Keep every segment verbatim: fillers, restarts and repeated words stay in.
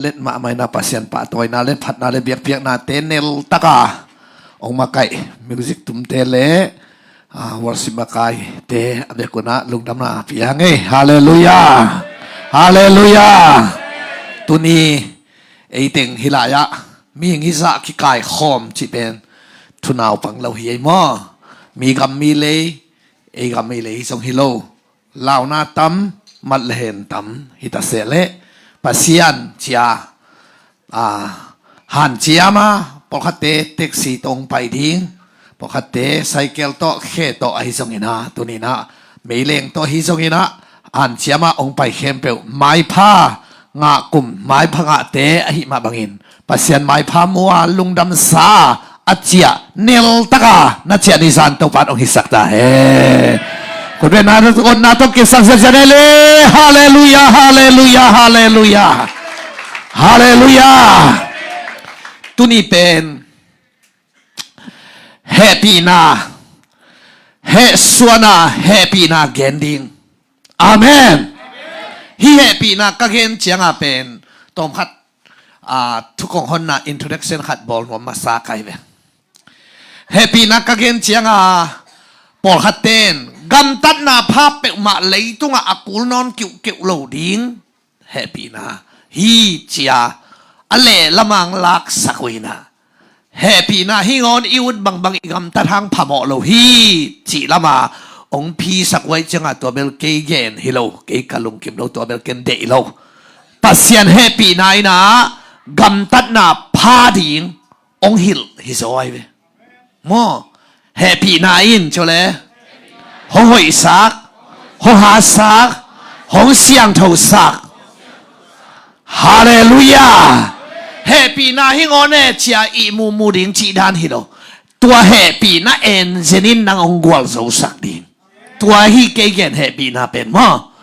let mahmah in ah Pasian pahtawina le phatna le biakpiaknate nel taka hong makaih music tumte le, ah, worship makaite a bek un ah lungdamna pia ing ei. Halleluiah. Halleluiah. Tuni ei teng hih lai-ah mihing hizah kikaikhawm cih pen thunaupang lo hi ei maw? Mi gam mi lei, ei gam ei lei zong hi lo. Launa tam, mat le hen tam hi ta seh leh Pasian ci-a, ah, hanciam a, pawlkhatte taxi tawh hong pai ding, pawlkhatte cycle tawh, khe tawh ahi zongin ah, tuni in ah meileng tawh ahi zongin ah, hanciam a hong pai khempeuh maipha ngah kum, maipha ngahte ahih mah bangin Pasian maipha mu a lungdamsa a ciah nel taka na ciah ni zan Topa'n hong hisak ta hen. Khutbetna, otna tawh kisang siasia nei le. Halleluiah, halleluiah, halleluiah. Halleluiah. Tuni pen hehpihna, hehsuahna, hehpihna gen ding. Amen. Hih hehpihna ka gen cianga pen tawmkhat, ah, thukong honna introduction khat bawl nuam masa ka hi ve. Hehpihna ka gen cianga pawlkhat ten gamtatna pha peuhmah leitungah a kul nawn kiuhkeuh lo ding hehpihna hi ci-a a lehlamang laksak uh in ah, hehpihna hi ngawn i ut bangbang i gamtat hang phamawh lo hi cih lama hong phisak uh ahih cianga tua bel kei gen hi lo, kei ka lungkim lo, tua bel ken deih lo. Pasian hehpihna in ah gamtatna pha ding hong hilh hi zaw ahi ve. Maw, hehpihna in cih leh hong hoihsak, hong hatsak, hong siangthosak. Halleluiah. Hehpihna hi ngawn e ci-a ihmu mu ding cih dan hi lo. Tua hehpihna en zen in nang hong gualzosak ding. Tua hi kei gen hehpihna pen maw.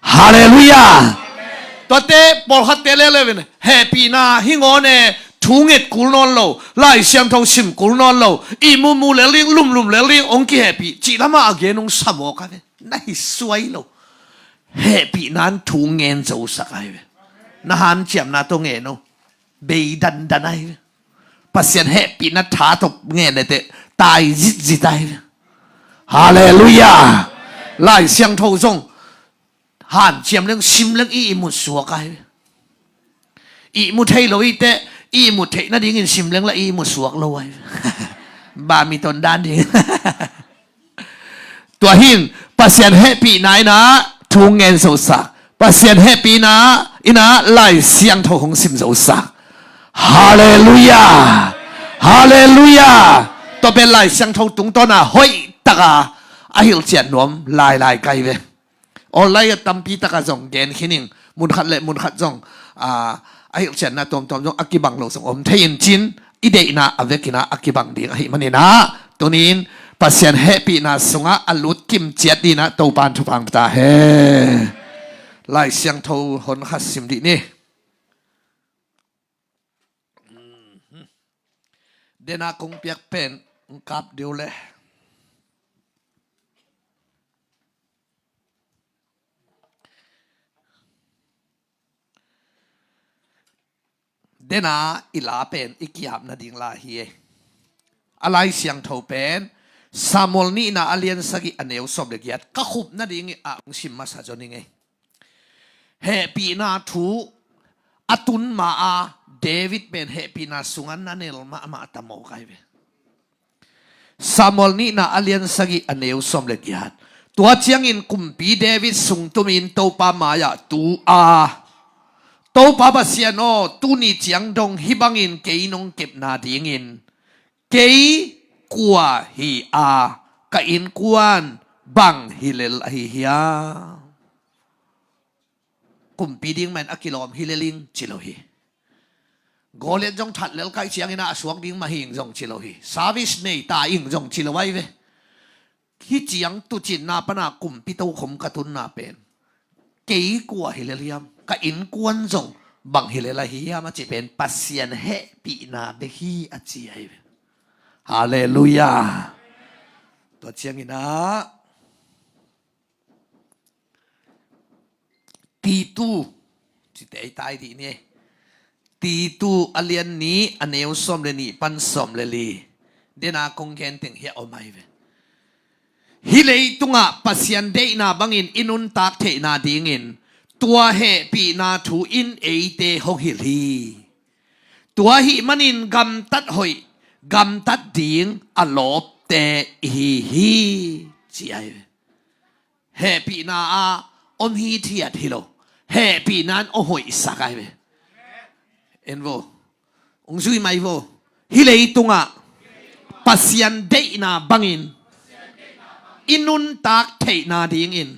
Halleluiah. Tuate pawlkhatte leuleu in hehpihna hi ngawn e, thu nget kul nawn lo, Lai Siangtho sim kul nawn lo, ihmu mu lel ding, lumlum lel ding hong kihehpih cih lama a gen hong sa mawk a ve. Na hi suai lo. Hehpihna in thu ngen zosak ahi ve. Na hanciamna tawh ngen o. Bei dandan ahi ve. Pasian hehpihna tha tawh ngen e teh tai zitzit ahi ve. Halleluiah. Lai Siangtho zong hanciam leng sim leng i ihmut suak ahi ve. Ihmu thei lo i teh, ihmut theih nadingin sim leng lah i ihmut suak lo ahi ve. Bamiton dan ding. Tua hin Pasian hehpihna in ah thu ngen zosak, Pasian hehpihna in ah Lai Siangtho hong sim zosak. Halleluiah. Halleluiah. Tua pen Lai Siangtho tungtawn a hoih taka a hilhcian nuam lailai ka hi ve. Online ah tampi taka zong gen khin ing, munkhat le munkhat zong, ah, a hilhcianna tuamtuam zong a kibang lo zong om thei in cin, i deihna a vekin ah a kibang ding ahih manin ah, tuni in Pasian hehpihna sungah a lut kim ciat dingin ah Topa'n thupha hong pia ta hen. Lai Siangtho hon khat sim dih ni. Dena kong piak pen kap deuh le. Dena i la pen i ki-ap nading la hi e. A Lai Siangtho pen Samuel nihna a lian sagih a neu sawm le giat ka khup nading i a hong sim masa zaw ning e. Hehpihna thu a tun ma a David pen hehpihna sungah na nel mahmah ta maw ka hi ve. Samuel nihna a lian sagih a neu sawm le giat. Tua ciangin kumpi David sungtumin Topa mai-ah tu a, Topa Pasian aw, tuni ciang dong hih bangin kei nong kepna dingin kei kua hi a, ka innkuan bang hi lel ahi hiam? Kumpi ding mah in a kilawm hi lel ing ci lo hi. Goliat zong that lel ka hih ciangin ah a suak ding mah hi ing zong ci lo hi. Service nei ta ing zong ci lo ahi ve. Hih ciang tuucinna pana kumpi tokhom ka tunna pen kei kua hi lel hiam, ka innkuan zong bang hi lel ahi hiam a ci pen Pasian hehpihna bek hi a ci ahi ve. Halleluiah. Tua ciangin ah Titu cite ei tai dih ni. Titu a lian nih a neu sawm le nih pan sawm le li. Dena kong gen teng hiah om ahi ve. Hih leitungah Pasian deihna bangin i nuntak theihna dingin tua hehpihna thu in eite hong hilh hi. Tua ahih manin gamtat hoih, gamtat ding a lawpte i hi hi, ci ahi ve. Hehpihna ah om hithiat hi lo. Hehpihna in om hoihsak ahi ve. En vo. Ong zui mai vo. Hih leitungah Pasian deihna bangin i nuntak theihna dingin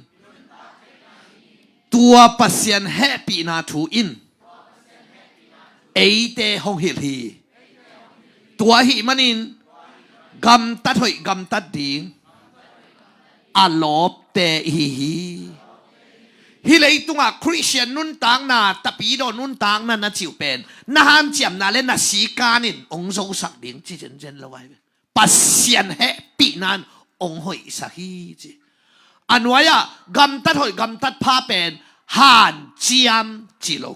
tua Pasian hehpihna thu in eite hong hilh hi. Tua ahih manin gamtat hoih gamtat ding a lawpte i hi hi. Hih leitungah Khristian nuntakna, tapidaw nuntakna na cih uh pen na hanciamna le na sikanin ong zosak ding ci zenzen lo ahi ve. Pasian hehpihna in ong hoihsak hi ci. A nuai-ah gamtat hoih gamtat pha pen hanciam ci lo,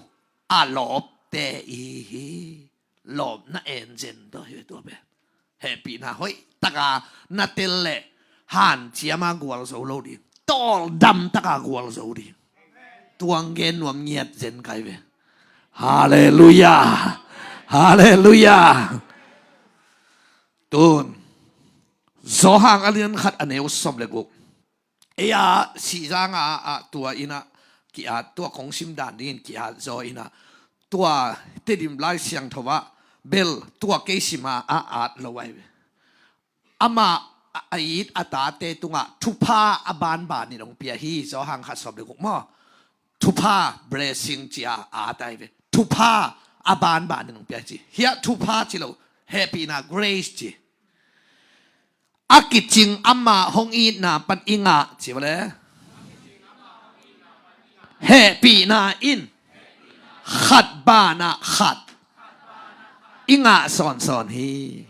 a lawpte i hi hi. Lawpna en zen tawh hi ve tua pen. Hehpihna hoihtaka na tel leh hanciama gualzo lo ding, tawldamtaka gualzo ding. Tua gen nuam ngiat zen kai ve. Halleluiah. Halleluiah. Tun Johan a lian khat a neu sawm le guk. Ei-a sihzanga ah tua innah ki-at, tua kong sim dan dingin ki-at zaw innah tua Tedim Lai Siangtho ah bel tua kei sima a at lo ahi ve. Amah a, a it a tate tungah thupha a banbanin hong pia hi. Johan khat sawm le guk maw? Thupha, blessing ci-a at ahi ve. Thupha a banbanin hong pia hi ci. Hiah thupha ci lo, hehpihna, grace ci. A kicing amah hong itna pan i ngah ci vale. Hehpihna in khat banah khat i ngah sawnsawn hi.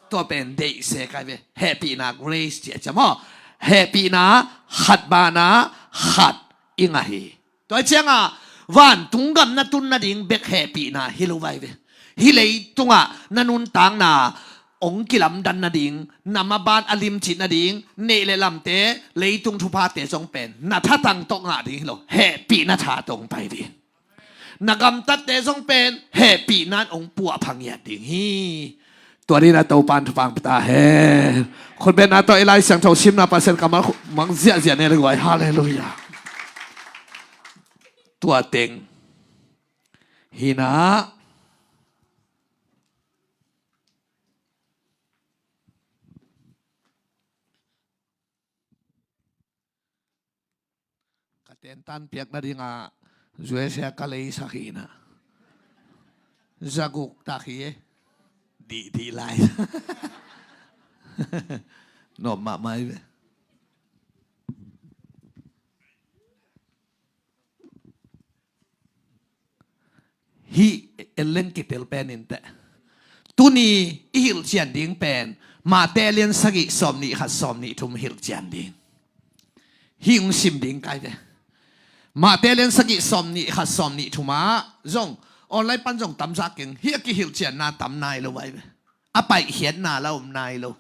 Tua pen deihse kai ve. Hehpihna grace ci a ci a maw? Hehpihna khat banah khat i ngah hi. Tua hi cianga vantung gam na tun nading bek hehpihna hi lo vai ve. Hih leitungah na nuntakna ong kilamdan nading, na maban a limcit nading, neih le lamte, leitung thuphate zong pen na thatang tawh ngah ding hi lo, hehpihna tha tawh ong pai ding. Na gamtatte zong pen hehpihna in ong puahpha ngiat ding hi. Tua dina Topan thupha ong pia ta hen. Khutbetna tawh i Lai Siangtho simna Pasian kammal mang ziahziah ne le guai. Halleluiah. Tua teng hinah ka tentan piak nadingah U S A ka leisak hinah zaguk tak hi e. Dihdih lai. Nop mahmah hi ve. Hih en leng kitel pen inteh. Tuni i hilhcian ding pen Mate lian sagih sawmnih khat sawmnih thum hilhcian ding. Hih ung sim ding kai ve. Mate lian sagih sawmnih khat sawmnih thum ah zong online pan zong tamzah keng, hih a kihilhcianna tam nai lo vai ve. A paihkhiatna la om nai lo.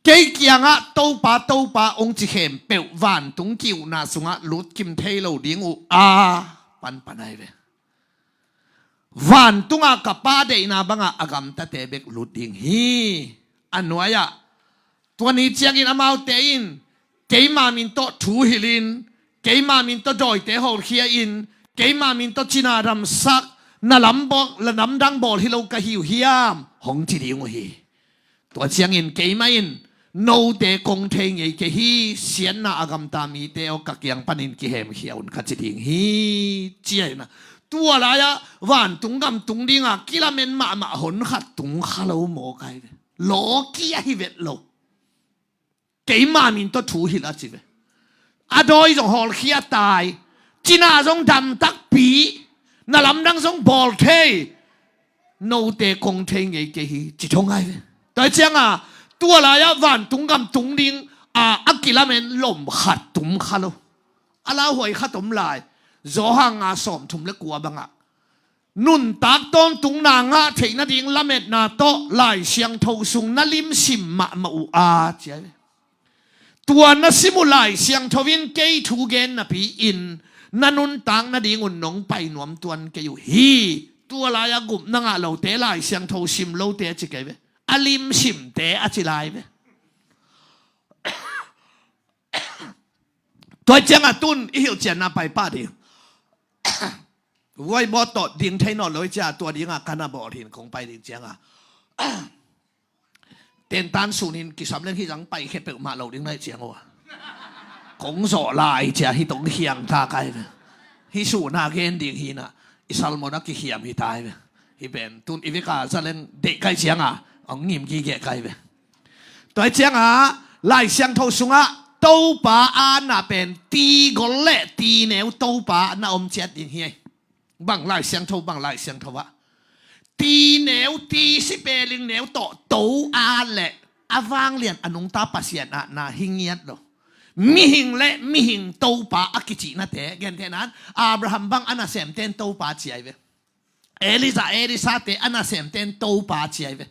Kei kiangah Topa, Topa ong ci khempeuh vantung ki-ukna sungah lutkim thei lo ding uh a panpan ai ve. Vantungah ka Pa deihna bangah a gamtate bek lut ding hi. A nuai-ah tua ni ciangin amaute in keima min tawh thu hilhin, keima min tawh dawite hawlkhia in, keima min tawh cina damsak, na lam bawl, na lamdang bawl hi lo ka hi uh hiam, hong ci ding uh hi. Tua ciangin keimah in note kong thei ngei kei hi, siatna a gamta mite aw, ka kiang panin kihemkhia un ka ci ding hi, ci a hi na. Tua lai-ah vantung gam tung dinga kilamen mahmah hon khat tung kha lo maw kai ve. Lawki ahi vet lo. Keima min tawh thu hilh a ci ve. A dawi zong hawlkhia tai, cina zong dam takpi, na lamdang zong bawl thei, note kong thei ngei kei hi, ci thong ai ve. Tua cianga tua lai-ah vantung gam tung ding a, a kilamen lom khat tum kha lo. A lauhuai khat om lai, Johan nga sawmthum le kua bangah nuntak tawntungna ngah theih nading lametna tawh Lai Siangtho sung na limsim mahmah uh a, ci a hi ve. Tua na sim uh Lai Siangtho in kei thu gen napi-in na nuntak nadingun nong pai nuam tuan kei uh hi. Tua lai-a gupna ngah lote, Lai Siangtho sim lote ci kei ve. A limsimte a ci lai ve. Tua ciangah tun i hilhcianna pai pah ding. Vuaibawt tawh ding thei nawn lo i cia, tua dingah ka na bawl hin kong pai ding ciangah, tentan sun hin kisam leng hih zang paikhia peuhmah lo ding na hih ciang uh a, kong zawh lai cia hih tong khiang ta kai ve. Hih suna gen ding hinah i salmon a kikhiam hi tai ve. Hih pen tun i veka za leng deih kai ciangah hong ngim gige kai ve. Tua hi ciangah Lai Siangtho sungah Topa a na pen tigol le tineu Topa na om ciat ding hi. Bang Lai Siangtho, bang Lai Siangtho ah tineu, ti si peling neu tawh to a le a vanglian a nungta Pasian ah na hi ngiat lo. Mihing le mihing Topa a kicihnate, gentehnan Abraham bang a nasemten Topa ci a hi ve. Elijah, Elisate a nasemten Topa ci a hi ve.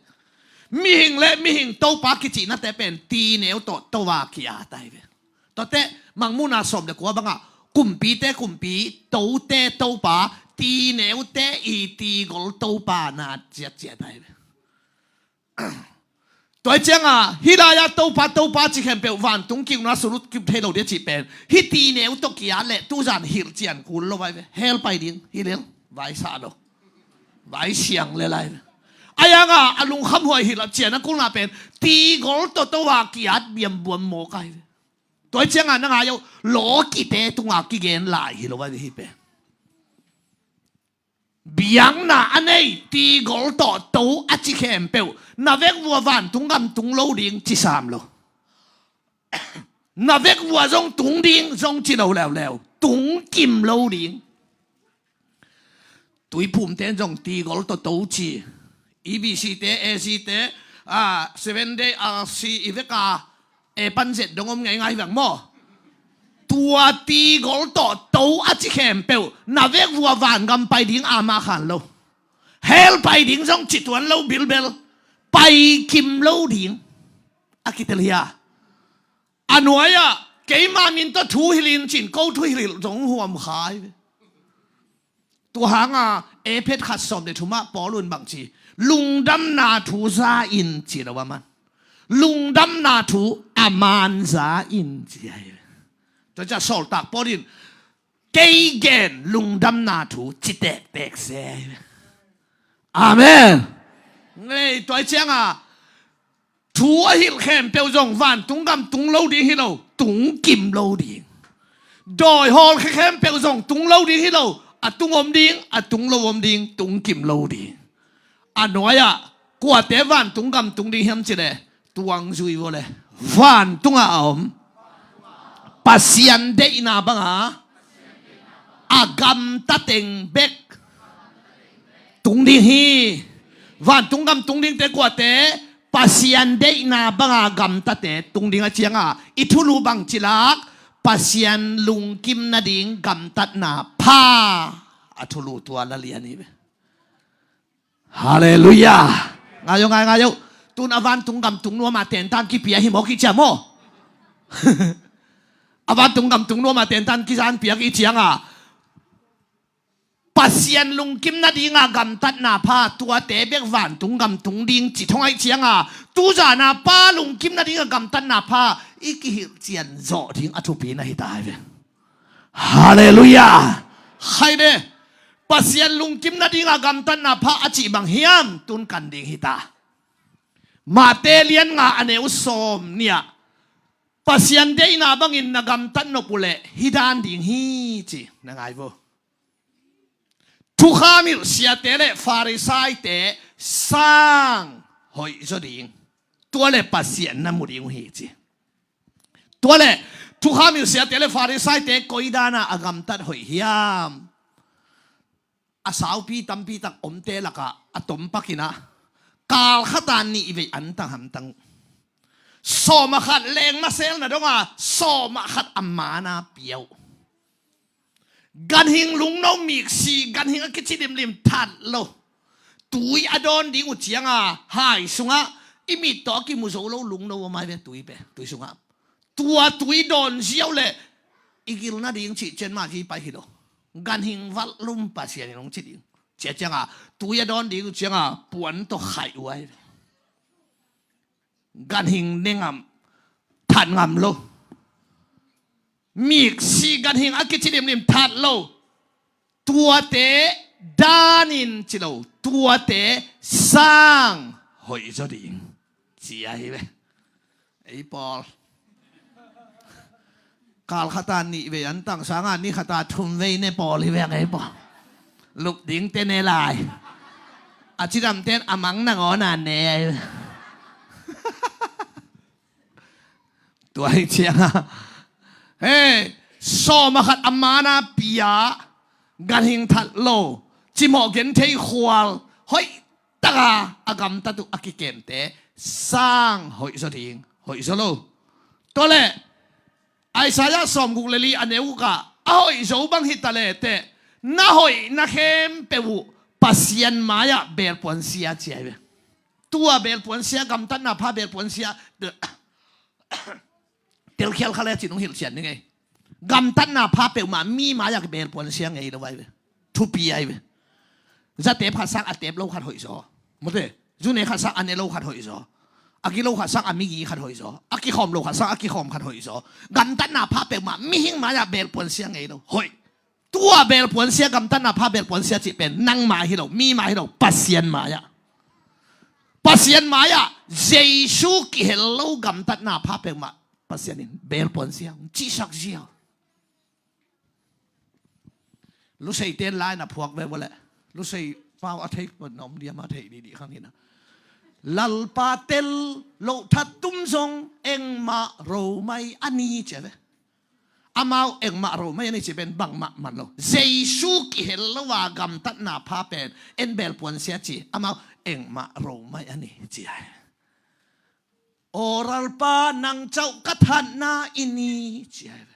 Mihing le mihing Topa kicihnate pen tineu tawh to a ki-at a hi ve. Tuate Mangmuhna sawm le kua bangah kumpite kumpi, tote Topa, tineute i tigol Topa na ciatciat a hi ve. Tua hi ciangah hih lai-ah Topa, Topa ci khempeuh vantung kiukna sung lut kik thei lo ding a cih pen hih tineu tawh ki-at leh tuzan hilhcian kul lo vai ve. Hell pai ding hi lel, vai sah lo, vai siang lel lai ve. A yangah a lungkhamhuai hilhcian a kulna pen tigol tawh to a ki-at biambuam mawk a hi ve. Tua hi ciangah na ngai uh, lawkite tungah kigen lai hi lo vai ve hih pen. Biakna a nei tigol tawh to a ci khempeuh na vek vua vantung gam tung lo ding ci sam lo. Na vek vua zong tung ding zong ci lo leuleu, tung kim lo ding. Tuiphumte in zong tigol tawh to ci. E B C te, A C te, a, Seven Day, R C i veka e pan zet dong om ngeingai vek maw? Tua tigol tawh to a ci khempeuh na vek vua vangam pai ding ama khan lo. Hell pai ding zong ci tuan lo bilbel. Pai kim lo ding a kitel hi a. A nuai-ah keima min tawh thu hilh in cin ko thu hilh zong huam khai ve. Tua hanga Efesa khat sawm le thumah Paul un bang ci, lungdamna thu za in ci lo a man. Lungdamna thu a man za in ci a hi. Tua ciah sawltak Paul in kei gen lungdamna thu ci tektek se a hi. Amen. Ngei tua hi cianga thu a hilh khempeuh zong vantung gam tung lo ding hi lo, tung kim lo ding. Dawi hawlkhia khempeuh zong tung lo ding hi lo, a tung om ding, a tung lo om ding, tung kim lo ding. A nuai-ah kuate vantung gam tung ding hiam cileh tuang zui vua le vantung a om Pasian deihna banga a gamta teng bek tung ding hi. Vantung gam tung dingte kuate Pasian deihna banga gamtate tung ding a cianga i thulu bang cilak Pasian lungkim nading gamtatna pha a thulu tua la lian hi ve. Halleluiah. Ngai o, ngai, ngai o. Tun a vantung gam tung nuama tentan kipia hi maw kiciam maw? A vantung gam tung nuama tentan kizan piak i cianga Pasian lungkim nadinga gamtatna pha tuate bek vantung gam tung ding ci thong aih cianga tuzana pa lungkim nadinga gamtatna pha i kihilhcian zawh ding a thupi na hi ta hi ve. Halleluiah. Khai de. Pasian lungkim nadinga gamtatna pha a cih bang hiam tun kan ding hi ta. Mate lian nga a neu sawm nih ah Pasian deihna bangin na gamtat nop uhleh hi dan ding hi ci na ngai vo. Thukham hilh siate le Farisaite sang hoih zaw ding. Tua le Pasian na mu ding uh hi ci. Tua le thukham hilh siate le Farisaite koi dana a gamtat hoih hiam? A saupi tampi tak omte lakah a tom pakinah kal khata nih vei antang hamtang uh. Sawm a khat leng maselna donga sawm a khat a mana pia uh. Ganhing lungno, miksi ganhing a kici limlim that lo. Tui a dawn ding uh cianga hai sungah i mit tawh a kimu zo lo lungno a mai ve tui pe, tui sungah. Tua tui dawn ziau le i gil nading cih cian mah hi pai hi lo. Ganhing valh lum Pasian in hong ci ding. Cia cianga tui a dawn ding uh cianga puan tawh khaih uh ai ve. Ganhing ne ngam, that ngam lo. Miksi ganhing a kici limlim that lo. Tuate danin ci lo, tuate sang hoih zaw ding ci ahi ve. Ei pawl, kal khata nih vei an tang sanga ni khata thum vei ne pawl hi veng ei pawl. Lup dingte ne lai. A cidamten a mang nangawna ne. Tua hi cianga, hei, sawm a khat a mana pia, ganhing that lo, cimawh genthei khual, hoih taka a gamtat uh a kikemte sang hoih zaw ding, hoih zaw lo. Tua le Isaiah sawmguk le li a neu ukah a hoih zo bang hi ta le teh, na hoihna khempeuh uh Pasian mai-ah belpuan sia ci ahi ve. Tua belpuan sia, gamtatna pha belpuan sia. Telkhial kha le cin hong hilhcian ni ngei. Gamtatna pha peuhmah mi mai-ah belpuan sia ngei lo ahi ve. Thupi ahi ve. Za tep khat sang a tep lo khat hoih zaw. Mute, zu ne khat sang a ne lo khat hoih zaw. A gi lo khat sang a migi khat hoih zaw. A kikhawm lo khat sang a kikhawm khat hoih zaw. Gamtatna pha peuhmah mihing mai-ah belpuan sia ngei lo. Hoih. Tua belpuan sia, gamtatna pha belpuan sia cih pen nangmah hi lo, mi mah hi lo, Pasian mai-ah. Pasian mai-ah Jesu kihel lo gamtatna pha peuhmah Pasian in belpuan sia hong cihsak ziau. Lusei ten lai na phuak ve vawleh. Lusei pau a thei pon na om diam a thei didi khang hina. Lalpa tel loh that tum zong engmah ro mai a ni cia ve. Amau engmah ro mai a ni ci pen bangmah man lo. Jesu kihel lo a gamtatna pha pen en belpuan sia ci. Amau engmah ro mai a ni ci ai. Aw Lalpa nang cauh ka thatna i ni ci ai ve.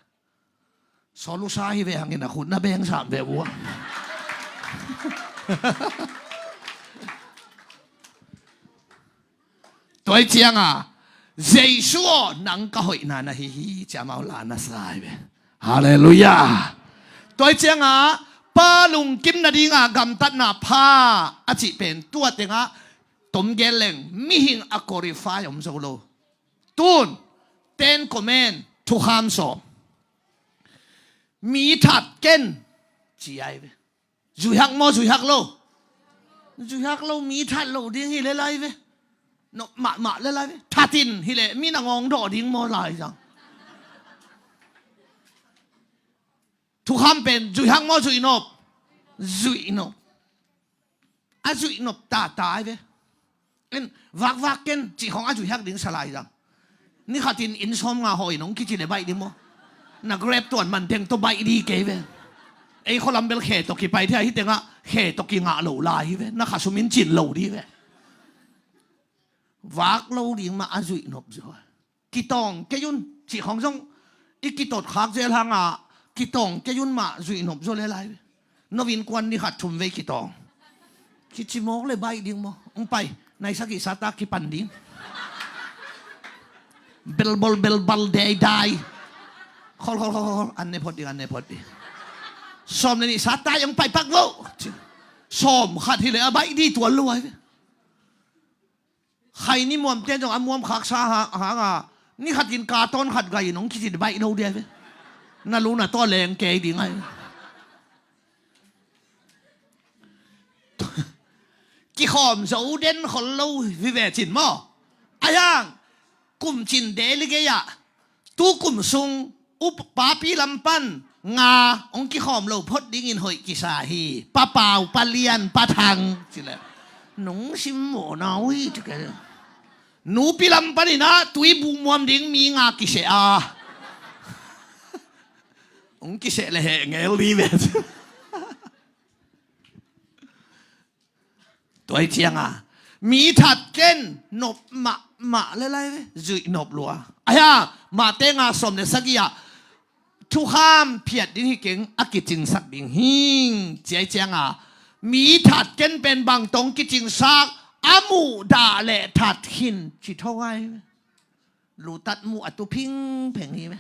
Saw lusa hi ve hangin a khut na beng sam ve vua. Tua hi cianga Jesu aw nang ka hoihna na hi hi ci amau la na sa hi ve. Halleluiah. Tua hi cianga pa lungkim nadinga gamtatna pha a cih pen tua tengah tom gen leng mihing a qualify om zo lo. Tun Ten Command thukham sawm. Mi that ken ci ai ve. Zuihak maw zuihak lo? Zuihak lo, mi that lo ding hi le lai ve. No mahmah le lai ve. That in hi le mi na ngawng dawh ding maw lai zang. Thukham pen zuihak maw zuihnop? Zuihnop. A zuihnop tata ai ve. En vakvak ken cih khawng a zuihak ding sa lai zang. Ni khatin inn sawm nga hawh in hong kici le baih ding maw? Na grep tuan man teng tawh baih di kei ve. Ei khualam bel khe tawh kipai thei a hi tengah khe tawh kingah lo lai hi ve. Na khasum in cin lo di ve. Vak lo ding mah a zuihnop zaw. Kitawng kei un cih khawng zong i kitot khak zel hanga kitawng kei un mah zuihnop zaw le lai ve. No innkuan ni khat thum vei kitawng. Kici mawk le baih ding maw? Hong pai, nai sagih sata kipan ding. Belbol belbal deidai. Khol khol khol khol, an ne phot ding, an ne phot ding. Sawm le nih sata hong pai pak vo. Sawm khat hi le a baih di tuan lo ai ve. Khai ni muamte zong a muam khaksa hanga ni khatin ka tawn khat gai in hong kici baih lo dia ve. Na lu na taw leng kei ding ai. Kikhawm zo den khol lo hi ve cin maw? Ai hang kum cin deli gei ah tu kum sung upa pi lam pan nga hong kikhawm lo phot dingin hoih kisa hi. Pa Pau, Pa Lian, Pa Thang ci le nung sim maw na ui ci ke. Nupi lam panin ah tui buk muam ding mi nga kiseh a hong kiseh le heh ngel di ve. Tua hi cianga mi that ken nop mahmah le lai ve, zuih nop lua. Ahi a, Mate nga sawm le sagih ah Thukham phiat ding hi keng, a kicingsak ding hi. Ciai cianga mi that ken pen bang tong kicingsak, a muhdah le that khin ci tho ai. Lutat muh a tu phingpheng hi me.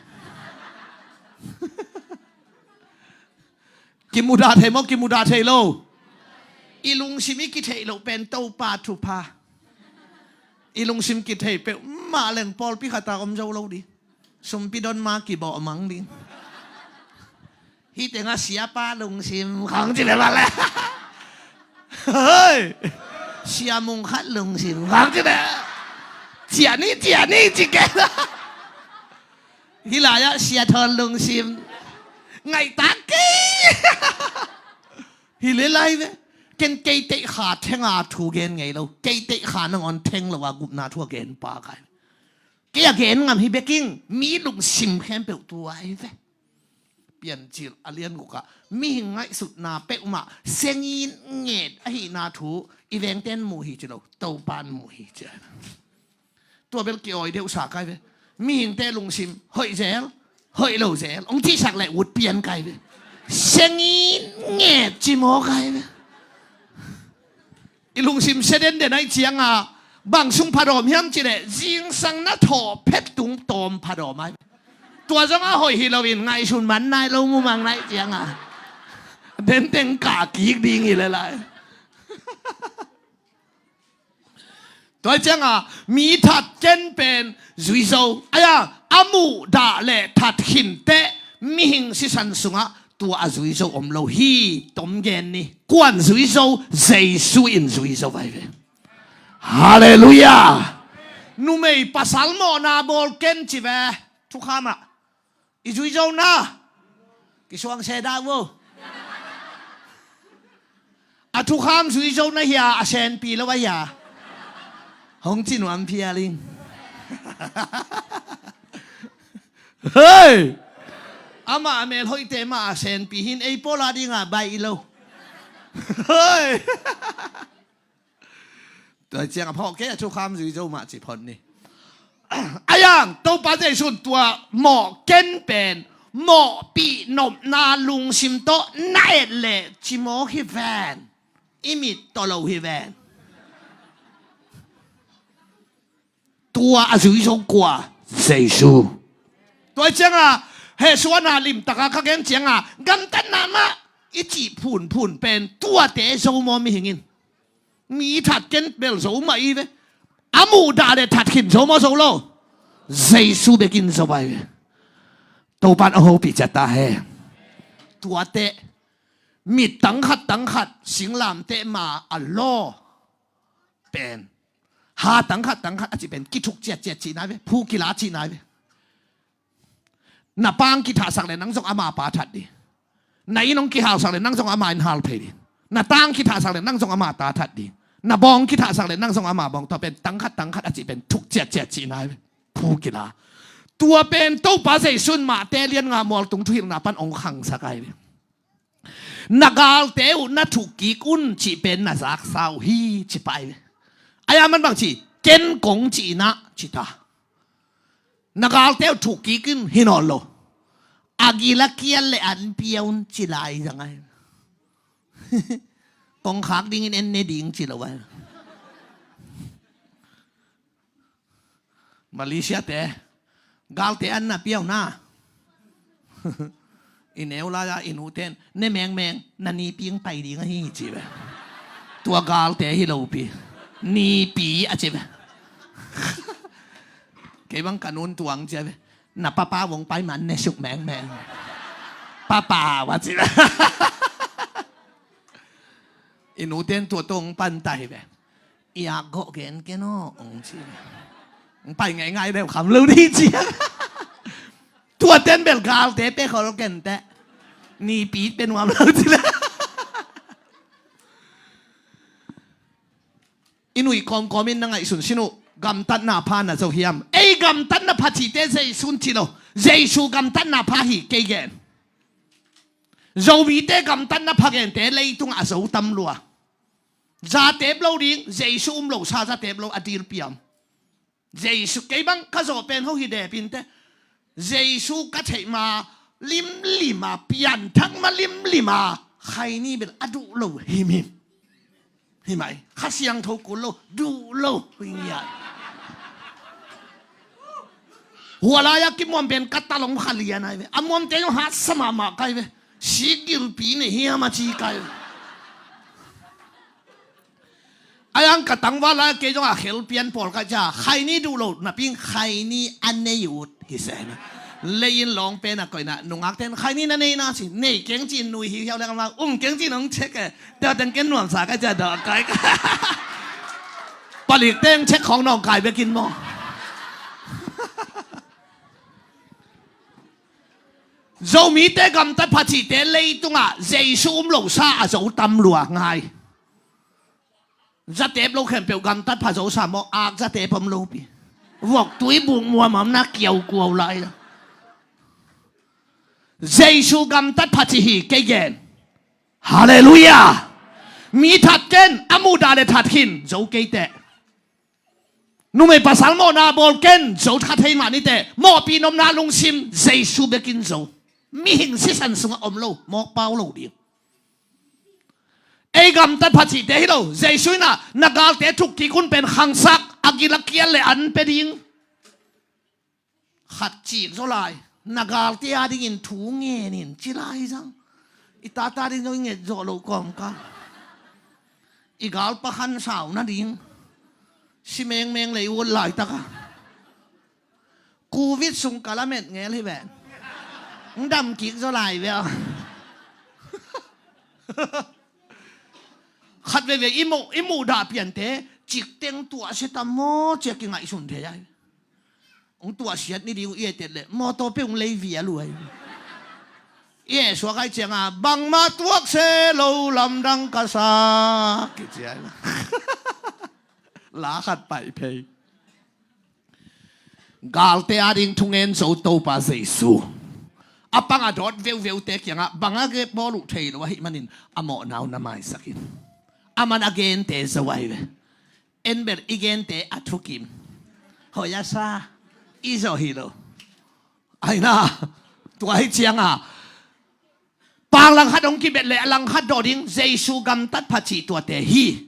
Kimudah thei maw, kimudah thei lo? I lungsim i kitheih loh pen Topa thupha. I lungsim kitheih peuhmah leng pawlpi khata om zo lo ding. Sumpi don ma kibawh mang ding. Hih tengah siapa lungsim khang ci beh bang le. Hei! Sia mung khat lungsim khang ci beh. Ciah ni, ciah ni ci kei. Hih lai-ah sia thawn lungsim ngaihtak kei. Hi le lai ve. Ken kei teih kha thenga thu gen ngei lo. Kei teih kha nangawn theng lo a gupna thu a gen pa kai. Kei a gen ngam hi beking, mi lungsim khempeuh tua ahi ve. Piancil a lian gukah mihing ngaihsutna peuhmah sengin nget ahihna thu i vengten muh hi ci lo, Topan muh hi ci. Tua bel ki-awi deuhsa kai ve. Mihingte lungsim hoih zel, hoih lo zel hong cihsak leh ut pian kai ve. Sengin nget ci maw kai ve. I lungsim sia denden aih cianga bang sung phadawm hiam cileh zingsang na thawh phet tung tawm phadawm ai. Tua zong a hoih hi loin ngaihsun man nai lo mumang naih cianga denteng kah kik ding hi le lai. Tua cianga mi that ken pen zuizo aia a muhdah le that khinte mihing sisan sungah tua a zuizo om lo hi. Tom gen ni, kuan zuizo? Jesu in zuizo vai ve. Halleluiah. Numei pasal mawhna bawl ken ci ve. Thukhamah i zuizo na kisuang se dah vo. A thukham zuizo na hia, a senpi lo a hia? Hong ci nuam phial ing. Hei! Amah a mel hoihte mah a senpi hin ei pawla dinga baih lo. Hei! Tua ciang a phawk kei a thukham zuizo mah ci phot ni. A yang Topa Jesu in tua mawh ken pen mawhpih nopna lungsim tawh na et leh cimawk hi ven. I mit tawh lo hi ven. Tua a zuizo kua? Jesu. Tua cianga hehsuana limtaka ka gen cianga gamtatna mah i cih phunphun pen tuate zo maw mihing in? Mi that ken bel zo mah i ve. A muhdah le that khin zo maw zo lo? Jesu bekin zo ai ve. Topan a hopih ciat ta he. Tuate mit tangkhat tangkhat singlamteh ma a law pen ha tangkhat tangkhat a cih pen kithuk ciatciat cihna ve. Phu kila cihna ve. Na pang kithahsak le nang zong ama pa that ding. Na inn hong kihausak le nang zong ama inn hal phei ding. Na tang kithahsak le nang zong ama ta that ding. Na bawng kithahsak le nang zong ama bawng. Tua pen tangkhat tangkhat a cih pen thuk ciatciat cihna hi. Phu kila. Tua pen Topa Jesu in Mate lian nga mualtung thuhilhna pan hong khangsak ai ve. Na galte uh na thuk kik un cih pen na zaksa uh hi ci pai ve. Aia man bang ci, ken kong cihna ci ta. Na galte uh thuk kik in hi nawn lo. A gil a kial le an pia un ci lai zang ai. Kong khak dingin en ne ding ci lo ai. Malaysia te galte an na pia uh na. I neu lai-a i nu ten ne mengmeng na nipi hong pai ding ahi ci ve. Tua galte hi lopi nipi a ci ve. Kei bang ka nun tuang cia ve. Na papa vong pai man ne suk mengmeng. Papa va ci ve. I nu ten tua tong pan tai ve. I ak gawh gen ken aw hong ci ve. Hong pai ngaingai deuh kham lo dih ci. Tua ten bel galte pe khol ken teh. Nipi pe nuam lo ci le. I nuih kawmkawm in na ngaihsun sin uh. Gamtatna pha na zo hiam? Ei gamtatna pha cihte Jesu in ci lo. Jesu gamtatna pha hi kei gen. Zomite gamtatna pha gente leitungah a zo tam lua. Zatep lo ding, Jesu um lo sa zatep lo a dil piam. Jesu kei bang ka zawh pen ho hi depin te. Jesu ka theih ma Limlim a, pianthak ma limlim a, Khaini bel a duh lo himhim. Himai, Kha Siangtho kul lo, duh lo, hoi ngiat. Hua lai-a kimuam pen ka talong kha lian ai ve. A muamte zong hatsa mahmah kai ve. Sik gilpi nei hiam a ci kai ve. A yang ka tangval lai kei zong a khel pian pawl ka cia, Khaini duh lo, napi in Khaini a nei ut hi se na. Lei in lawng pen a koina, nungak ten Khaini na nei na ci, nei keng ci in nui hiuhiau leng a ma, um keng ci in hong cek e, tua teng ken nuamsa ka cia dawh kai ka. Palik teng cek khong nawng kai bekin maw. Zomite gamtat pha cihte leitungah Jesu um lo sa a zo tam lua ngai. Zatep lo khempeuh gamtat pha zo sa maw, ak zatep om lo pi. Vok tui buk muam om na kiau kuau lai la. Jesu gamtat pha cih hi kei gen. Halleluiah. Mi that ken a muhdah le that khin zo kei teh. Numei pasal mawhna bawl ken zo tha thei mah ni teh, mawhpi nopna lungsim Jesu bekin zo. Mihing sisan sungah om lo, mawk pau lo ding. Ei gamtat pha cihte hi lo, Jesu in ah na galte thuk kik hun pen khangsak, a gil a kial le an pe ding. Khat cik zaw lai, na galte a dingin thu ngen in ci lai zang. I tata ding zong i nget zawh loh kawmkal. I galpa khan sau nading si mengmeng lei ut laitaka. Covid sung kal a met ngel hi ven. Ng dam kik zaw lai ve aw. Khat veve i muh, i muhdah piante cikteng tuah sia tam maw cia kingaihsun thei ai. Hong tuahsiat ni ding uh i etet leh mawtaw peuh hong lei vial uh ai. I eh suak ai cianga bangmah tuak se lo lamdang ka sa kici ai. La khat paih phei. Galte ading thungen zo Topa Jesu. A pang a dawt veuveute kiangah bang a ge bawl uh thei lo ahih manin a mawhna uh na maisak in. A man a gente zo ai ve. En bel i gente a thukim. Hoih a sa i zawh hi lo. Aina tua hi cianga pang langkhat hong kibet le a langkhat dawh ding Jesu gamtat pha cih tuate hi.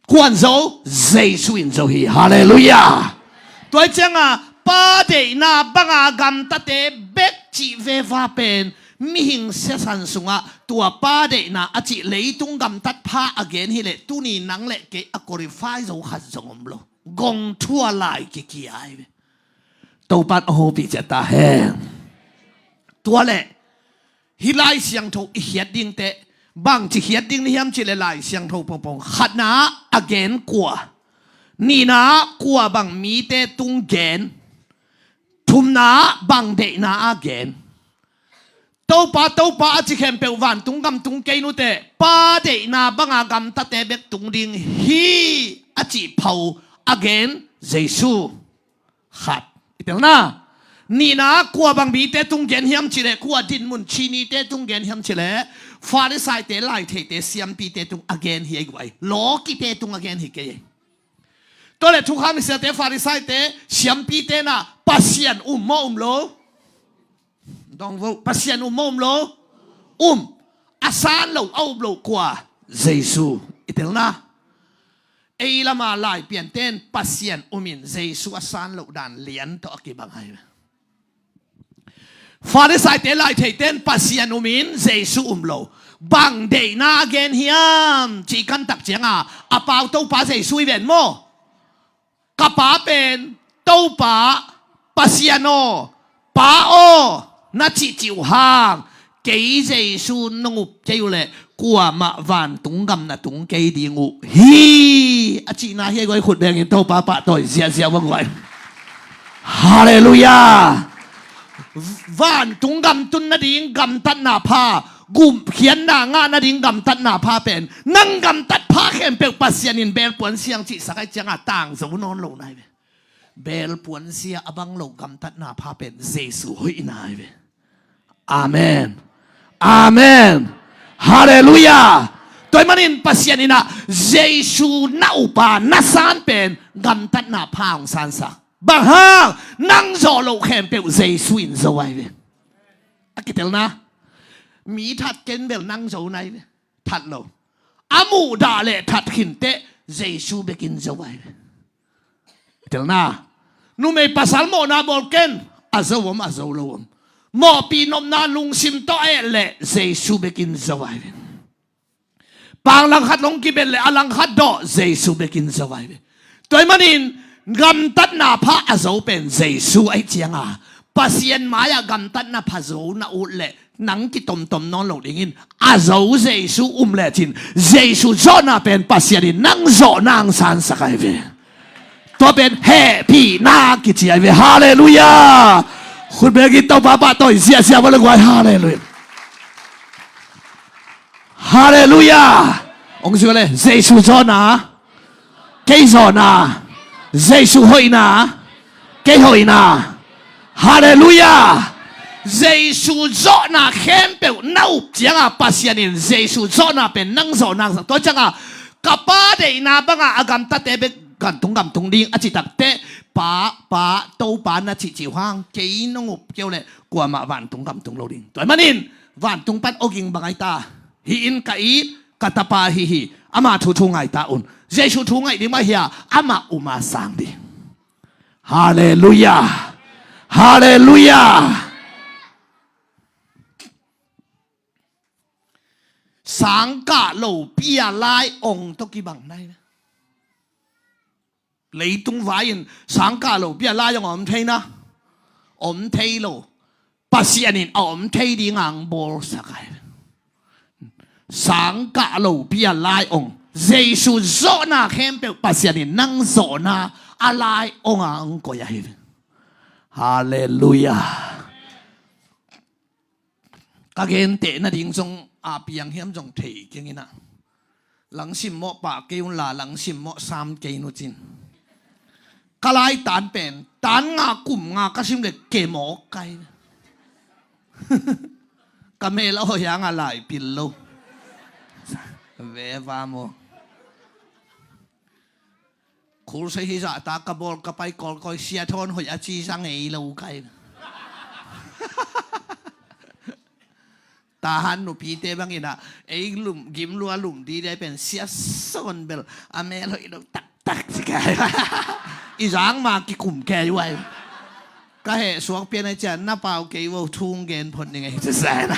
Kuan zo, Jesu in zo hi. Halleluiah. Tua hi cianga pa deihna banga gamtate bek cih veva pen mihing siasan sungah tua pa deihna a cih leitung gamtat pha a gen hileh tuni nang le kei a qualify zo khat zong om lo. Gong thua lai kikia ai ve. Topan a hopih ciat ta hen. Tua leh hih Lai Siangtho i khiat dingte bangci khiat ding ni hiam cihleh Lai Siangtho pongpong khatna a gen kua, nihna kua bang mite tung gen, thumna bang deihna a gen. Topa, Topa a ci khempeuh vantung gam tung kei nute, Pa deihna banga gamtate bek tung ding hi a cih pho a gen Jesu. Khat i telna. Nihna kua bang mite tung gen hiam cihleh, kua dinmun cinite tung gen hiam cihleh, Farisaite, laitheite, siampite tung a gen hi ei guai. Lawkite tung a gen hi kei ei. Tua leh thukham i siate, Farisaite, siampite na Pasian um maw um lo? Dong vo, Pasian um maw um lo? Um. A san lo, a up lo kua? Jesu i telna. Ei lama laipianten Pasian umin Jesu a san loh dan lian tawh a kibang hai. Farisaite laitheiten Pasian umin Jesu um lo. Bang deihna a gen hiam cih kan tak cianga a pau Topa Jesu i ven maw? Ka pa pen Topa, Pasian aw, Pa aw na cihcih uh hang kei Jesu nong up kei uhleh kuamah vantung gam na tung kei ding uh hi a cihna hi. Guai khut bengin Topa pahtawi ziahziah vang guai. Halleluiah. Vantung gam tun nading gamtatna pha, gumkhiatna ngah nading gamtatna pha pen nang gamtat pha khempeuh Pasian in belpuan siang cihsak ai cianga tang zo nawn lo nai ve. Belpuan sia a bang lo gamtatna pha pen Jesu hoihna ai ve. Amen. Amen. Halleluiah. Tua ahih manin Pasian in ah Jesu na upa na san pen gamtatna pha hong sansak. Bang hang? Nang zawh loh khempeuh Jesu in zo ai ve. A kitelna, mi that ken bel nang zo nai ve. That lo. A muhdah le that khinteh Jesu bekin zo ai ve. Telna, numei pasal mawhna bawl ken, a zo om, a zo lo om. Mawhpih nopna lungsim tawh a et leh Jesu bekin zo ai ve. Pang langkhat long kibet leh a langkhat dawh Jesu bekin zo ai ve. Tua ahih manin gamtatna pha a zo pen Jesu ahi cianga, Pasian mai-ah gamtatna pha zo na ut leh nang kitomtom nawn lo dingin, a zo Jesu um lecin, Jesu zawhna pen Pasian in nang zawhna ang sansak ai ve. Tua pen hehpihna kici ai ve. Halleluiah. Khut bengin Topa pahtawi ziahziah vo le guai. Halleluiah. Halleluiah. Hong zui le, Jesu zawhna, kei zawhna, Jesu hoihna, kei hoihna. Halleluiah. Jesu zawhna khempeuh na up cianga Pasian in Jesu zawhna pen nang zawhna ang sak. Tua cianga ka Pa deihna banga a gamtate bek vantung gam tung ding a cih takteh, Pa, Pa, Topa na cihcih uh hang kei nong up kei uh leh kuamah vantung gam tung lo ding. Tua ahih manin vantung pan awging bang ahi ta, hih in ka it ka Tapa ahi hi, ama thu thu ngai ta un. Jesu thu ngaih ding mah hi a, amah um a sang ding. Halleluiah. Halleluiah. Sangkah lopi-a lai ong tawh kibang nai ve. Leitung vai-in sangkah lopi-a lai ong a om thei na? Om thei lo. Pasian in a om thei dinga ang bawlsak ai. Sangkah lopi-a lai ong, Jesu zawhna khempeuh Pasian in nang zawhna a lai ong a ang koih ahi. Halleluiah. Ka genteh nading zong a piang hiam zong thei keng inah. Langsim mawh pah kei unla, langsim mawh sam kei nucin. Ka laitan pen tan nga kum nga ka sim le kemawk kai. Ka mel a hoih hanga lai pil lo. Veva maw. Khulsei hizahta ka bawl ka pai kawlkawi, sia thawn hoih a ci zang ei lo kai. Tahan nupite bangin ah ei lum gim lua lum dide pen sia sawn bel a mel hoih lo taktak ci kai. I zang ma kikum kei uai. Ka heh suak pian ai cian na pau kei vo thung gen phot ning ei ci sai na.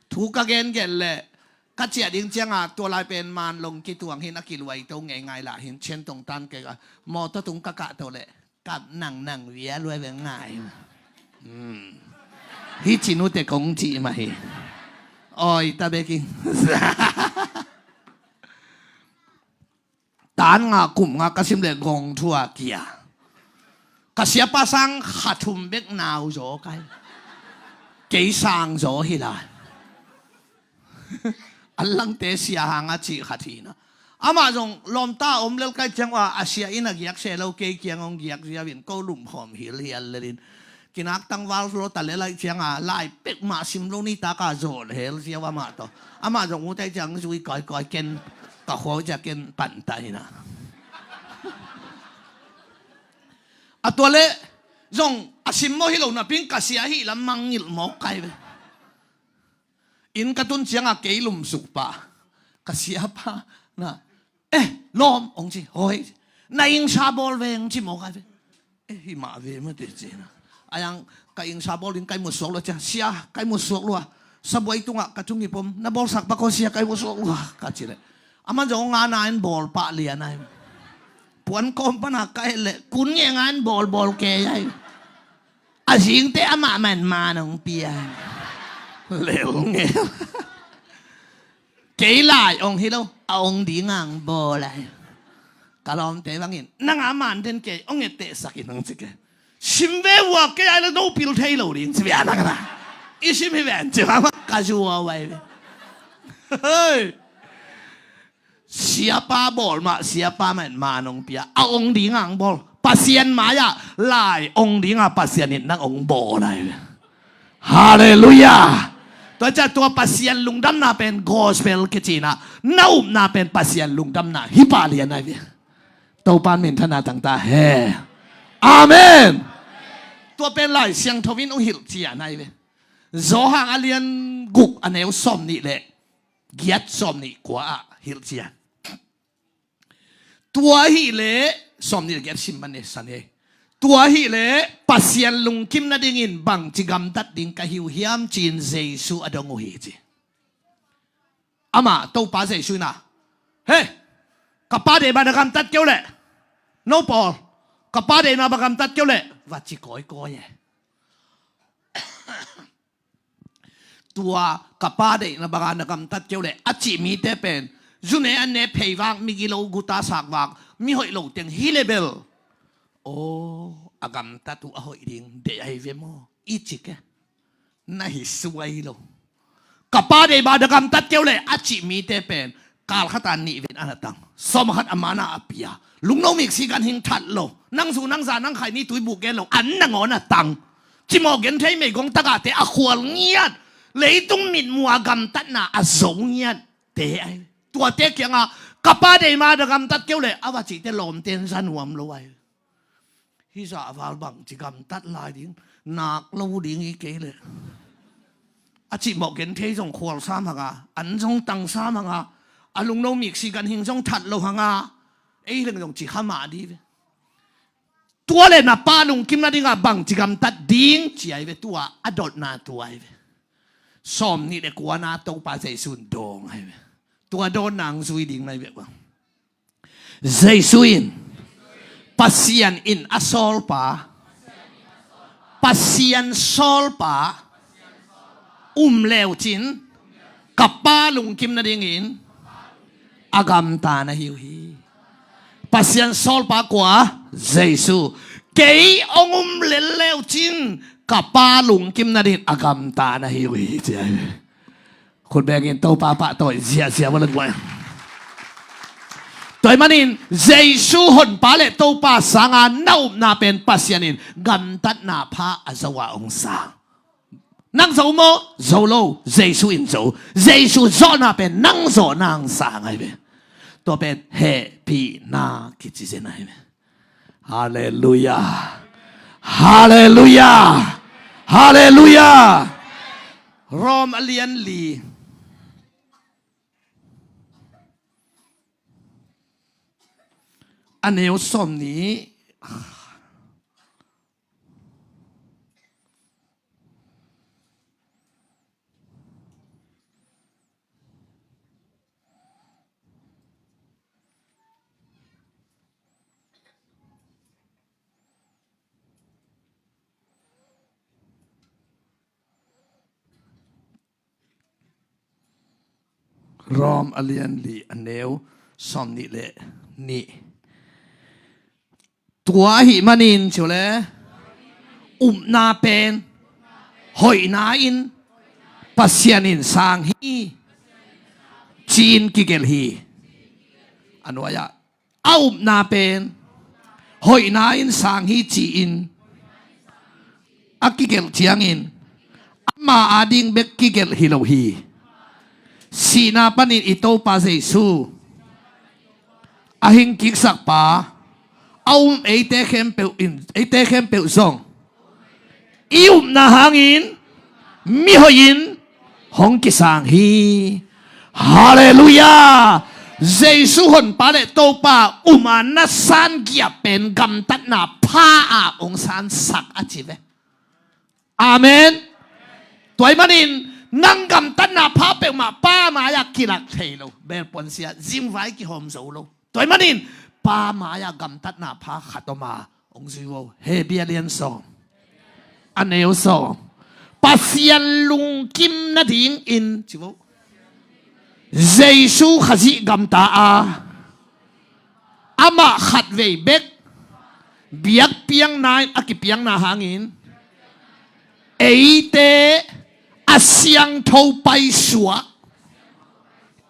Thu ka gen gen leh ka ciah ding cianga tua lai pen manlong kituang hin a kiluai to ngei ngai lah hin cen tong tan kei ka mawtaw tung ka kah to leh kap nang nang via luai ve ngai. Hi cinu te kong ci mah hi. Oi ta beking. Tan nga kum nga ka sim le gong thua kia. Ka siapa sang kha thum bek nau zaw kai. Kei sang zaw hi lai. An langte sia hanga cih khat hi na. Amah zong lawmta a om lel kai ciang ua a sia in a giak se lo kei kiang hong giak ziau in ko lumkhawm hilhial lelin. Kinak tangval lo ta lel ai cianga lai pek mah sim lo ni taka zawl hel ziau amah tawh. Amah zong ut ai ciang zui kawikawi ken ka khuau cia ken panta hi na. A tua leh zong a simmawh hi lo napin ka sia hi lam mangngilh mawk kai ve. Inn ka tun cianga kei lumsuk pah ka siapa na, eh, lawm hong ci, hoi, na ingsa bawl veng ci mawk ai ve. Eh, hi mah ve mate ci na. Ayang ka ingsa bawl in kai mu suak lua cia, sia kai mu suak lua. Sabuai tungah ka tung i pom, na bawlsak bak aw sia kai mu suak lua ka ci leh. Aman zong nga na in bawl pah lian ai. Puan kawm pana ka et leh kun nge nga in bawl bawl kei ai. A zingte amah man man hong pia. Lel nge. Kei lai ong hi lo, a ong ding ang bawl ai. Ka lawmte bangin nang a man den kei ong ettehsak in hong ci kei. Sim ve ua kei ai lo no pil thei lo ding ci bia nang na. I sim hi ven ci bang ka zua uai ve. Hei. Siapa bawl mah siapa man man hong pia a ong ding ang bawl. Pasian mai-ah lai ong dinga Pasian in nang ong bawl ai. Halleluiah. Tua ciah tua Pasian lungdamna pen gospel kici na, na upna pen Pasian lungdamna hi pah lian ai ve. Topan minthana tangta he. Amen. Tua pen Lai Siangtho in ong hilh cian ai ve. Johan a lian guk a neu sawm nih le giat, sawm nih kua ah hilh cian. Tua ahih leh, sawm nih le giat sim man e, san e. Tua ahih leh Pasian lungkim nadingin bangci gamtat ding ka hi uh hiam, ci-in Jesu a dong uh hi, ci. Amah Topa Jesu in a, he, ka Pa deih mah na gamtat kei uh leh, no pawl, ka Pa deih mah na gamtat kei uh leh, va ci kawikawi e. Tua ka Pa deihna banga na gamtat kei uh leh a cih mite pen zu ne an ne, phei vak, migilo, guta sak vak, mihoih lo teng hi leh bel, aw, a gamtat uh a hoih ding deih ahi ve maw, i ci kei. Na hi suai lo. Ka Pa deih mah na gamtat kei uh leh a cih mite pen kal khat a nih ven an a tang, sawm khat a man a a pia, lungno miksi ganhing that lo, nang zu nang za nang khaini tuibuk gen lo, an nangawn a tang. Cimawh genthei meigong tagahte a khual ngiat, leitung mitmuh a gamtatna a zo ngiatte ahi. Tuate kiangah ka Pa deih mah na gamtat kei uh leh a va cihte lawmte in za nuam lo ahi. Hih zah val bangci gamtat lai ding, nak lo ding hi kei leh. A cimawh genthei zong khual sam hang a, an zong tang sam hang a, a lungno miksi ganhing zong that lo hang a, ei leng zong ci kha mah dih ve. Tua leh na Pa lungkim nadingah bangci gamtat ding, ci ahi ve, tua a dotna tua ahi ve. Sawm nih le kuana Topa Jesu in dawng ahi ve. Tua dawnna hong zui ding na hi ve bang. Jesu in, Pasian in a sawlpa, Pasian sawlpa um leucin ka Pa lungkim nadingin a gamta na hi uh hi. Pasian sawlpa kua? Jesu. Kei hong um lel leucin ka Pa lungkim nadingin a gamta na hi uh hi, ci ahi. Khut bengin Topa pahtawi ziahziah ua lungmuai. Tua ahih manin Jesu honpa le Topa sanga na upna pen Pasian in gamtatna pha a zo a hong sang. Nang zo maw? Zo lo. Jesu in zo. Jesu zawhna pen nang zawhna hong sang ahi ve. Tua pen hehpihna kici zen ahi ve. Halleluiah. Halleluiah. Halleluiah. Rom a lian li, a neu sawm nih. Rom a lian li, a neu sawm nih le nih. Tua ahih manin, ci uh le, upna pen hoihna in Pasian in sang hi, ci-in kigelh hi. A nuai-ah, a upna pen hoihna in sang hi, ci-in a kigelh ciangin ama ading bek kigelh hi lo hi. Sihna panin i Topa Jesu a hing kiksak pa, a um eite khempeuh in, eite khempeuh zong i upna hangin mihoih in hong kisang hi. Halleluiah. Jesu honpa le Topa um a na san giap pen gamtatna pha a hong sansak a ci ve. Amen. Tua ahih manin nang gamtatna pha peuhmah Pa mai-ah kilak thei lo. Bel puansia zingvai kihawm zo lo. Tua ahih manin Pa mai-ah gamtatna pha khat om a, hong zui vo. Hebru a lian sawm, a neu sawm. Pasian lungkim nadingin, ci vo. Jesu Khazih gamta a, amah khatvei bek biakpiakna in a kipiakna hangin eite a siangtho paisuah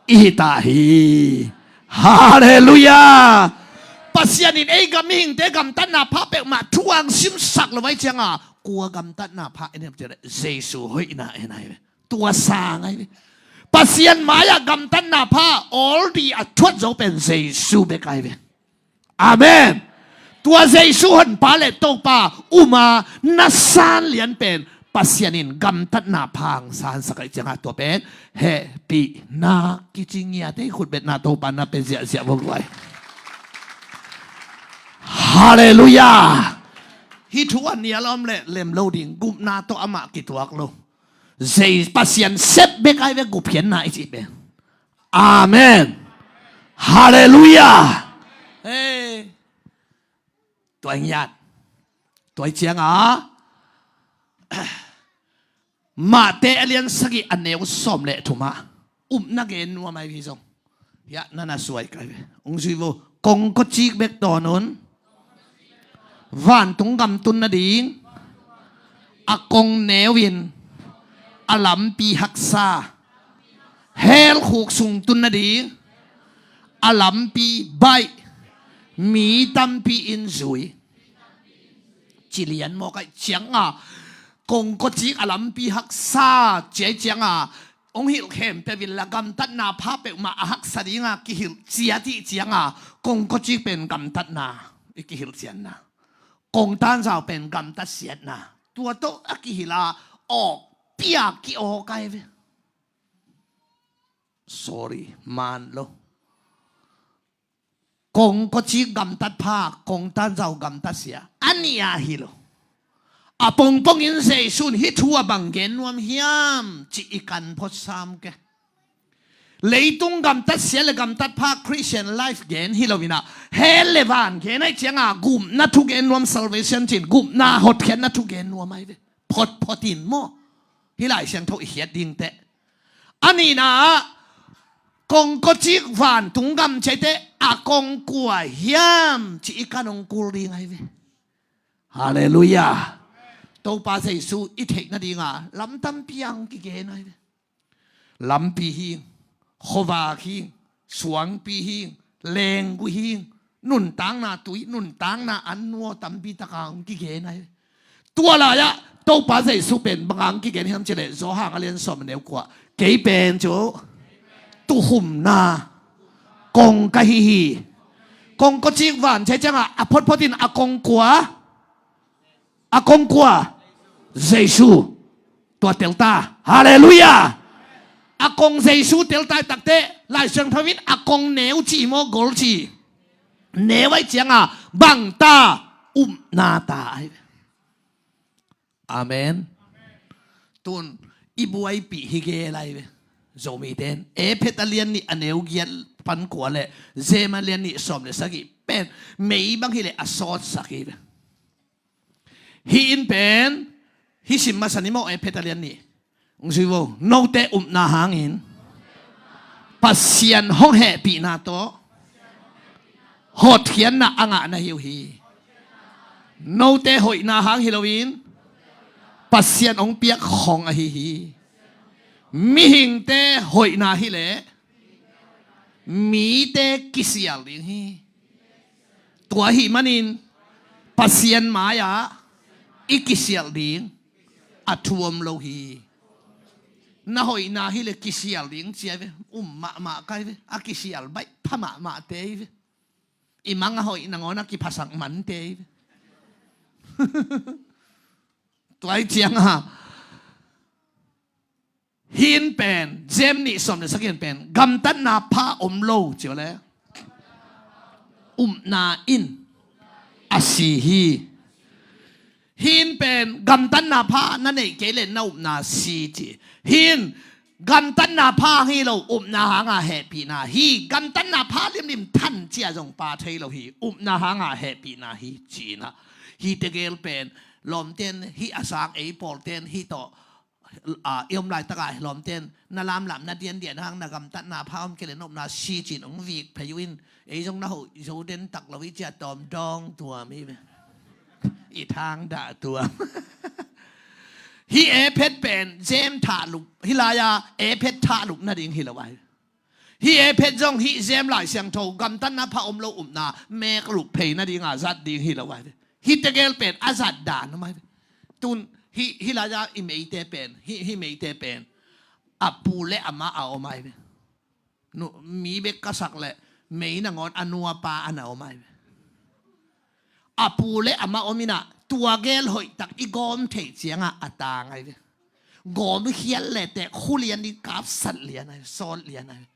i hi ta hi. Halleluiah. Pasian in ei gam mihingte gamtatna pha peuhmah thu-a hong simsak lo ahih cianga, kua gamtatna pha en hiam cih leh Jesu hoihna en ahi ve. Tua sang ahi ve. Pasian mai-ah gamtatna pha all dih a thuat zo pen Jesu bek ahi ve. Amen. Tua Jesu honpa le Topa um a na san lian pen Pasian in gamtatna pha hong sansak ahih ciangah tua pen hehpihna kici ngiat ei. Khutbetna Topa na pia ziahziah vo guai. Halleluiah. Hih thu a nial a om leh lem lo ding, gupna tawh amah kituak lo. Zei Pasian sep bek ai ve gupkhiatna i cih pen. Amen. Halleluiah. Hei. Tua i ngiat. Tua i ciangah Mate a lian sagih a neu sawm le thumah upna gen nuam ai hi zong. Hiah na na suai kai ve. Ung zui vo. Kongkawcik bek tawn un. Vantung gam tun nading a kong neu in a lampi haksa, hell khuk sung tun nading a lampi baih, mi tampi in zui. Ci lian mawk ahih ciangah kongkawcik a lampi haksa ci ahih ciangah hong hilh khempeuh in la gamtatna pha peuhmah a haksa dingah kihilh ciat ahih ciangah kongkawcik pen gamtatna i kihilh ciatna, kongtanzau pen gamtat siatna, tua tawh a kihilh a awk piak ki-awk ai ve. Sorry, man lo. Kongkawcik gamtat pha, kongtanzau gamtat sia, a nih a hi lo. A pongpongin Zeisu in hih thu a bang gen nuam hiam cih i kan phot sam ke. Leitung gamtat sia le gamtat pha Christian life gen hi lo inah, hell le van gen ahih ciangah gupna thu gen nuam, salvation cin gupna hotkhiatna thu gen nuam ai ve. Photphot in maw. Hih Lai Siangtho i khiat ding teh. A nihna ah kongkawcik vantung gam ci ahih teh a kong kua hiam cih i kan hong kul ding ai ve. Halleluiah. Topa Zeisu i theih nadinga lam tampi a hong kigen ai ve. Lampi hing, khuavak hing, suangpi hing, lenggui hing, nuntakna tui, nuntakna an nuaw tampi taka hong kigen ai. Tua lai-ah Topa Zeisu pen banga hong kigen hiam cileh Johan a lian sawm a neu kua, kei pen cu tukhumna kong ka hi hi. Kongkawcik van ci ahih ciangah a photphot in a kong kua, a kong kua, Zeisu. Tua telta. Halleluiah. A kong Zeisu telta i takteh Lai Siangtho in a kong neu ci maw, gol ci. Neu ahih ciangah bangta, upna ta ai ve. Amen. Tun i buaipih hi gel ai ve. Zomite in Efet a lian nih a neu giat pan kua le Jem a lian nih sawm le sagih pen mei bang hileh a sawtsak hi ve. Hih in pen, hih sim masa ni maw, Efet a lian nih. Hong zui vo. Note upna hangin Pasian hong hehpihna tawh hotkhiatna a ngah na hi uh hi. Note hoihna hang hi loin Pasian hong piak khong ahi hi. Mihingte hoihna hileh mite kisial ding hi. Tua ahih manin Pasian mai-ah i kisialh ding a thu om lo hi. Na hoihna hileh kisial ding ci ai ve. Um mahmah kai ve. A kisial baih pha mahmahte hi ve. I mang a hoih nangawn a kiphasak mante hi ve. Tua ahih ciangah Hih in pen, Jem nih sawm le sagih in pen, gamtatna pha om lo, ci uh le. Upna in a si hi. Hih in pen, gamtatna pha na neih kei le na upna si ci. Hih in, gamtatna pha hi lo, upna hanga hehpihna hi. Gamtatna pha limlim than cia zong pha thei lo hi. Upna hanga hehpihna hi, ci-in ah. Hih tegel pen, lawmten, hih a sang ei pawlten, hih tawh, a, i om laitakah lawmten na lamlam na diandian hang na gamtatna pha om kei le na upna si ci-in hong vik phei uh in, ei zong na hoih zo den tak lo i cia tawm dawng tuam hi ve. I thang dah tuam. Hih Efet pen Jem thahlup, hih lai-a Efet thahlup nading hi lo ai. Hih Efet zong hih Jem Lai Siangtho gamtatna pha om lo upna meklup phei nadinga zat ding hi lo ai ve. Hih tegel pen a zat dan om ai ve. Tun hih, hih lai-a i meite pen, hih, hih meite pen a pu le a ma a om ai ve. Nu, mi bek ka sak le mei nangawn a nuapa a na om ai ve. A pu le a ma om in ah Tua gel hoihtak i gawm theih ciangah a tang ahi ve. Gawm khial leh teh khu lian i kapsat lian ahi ve, sawt lian ahi ve.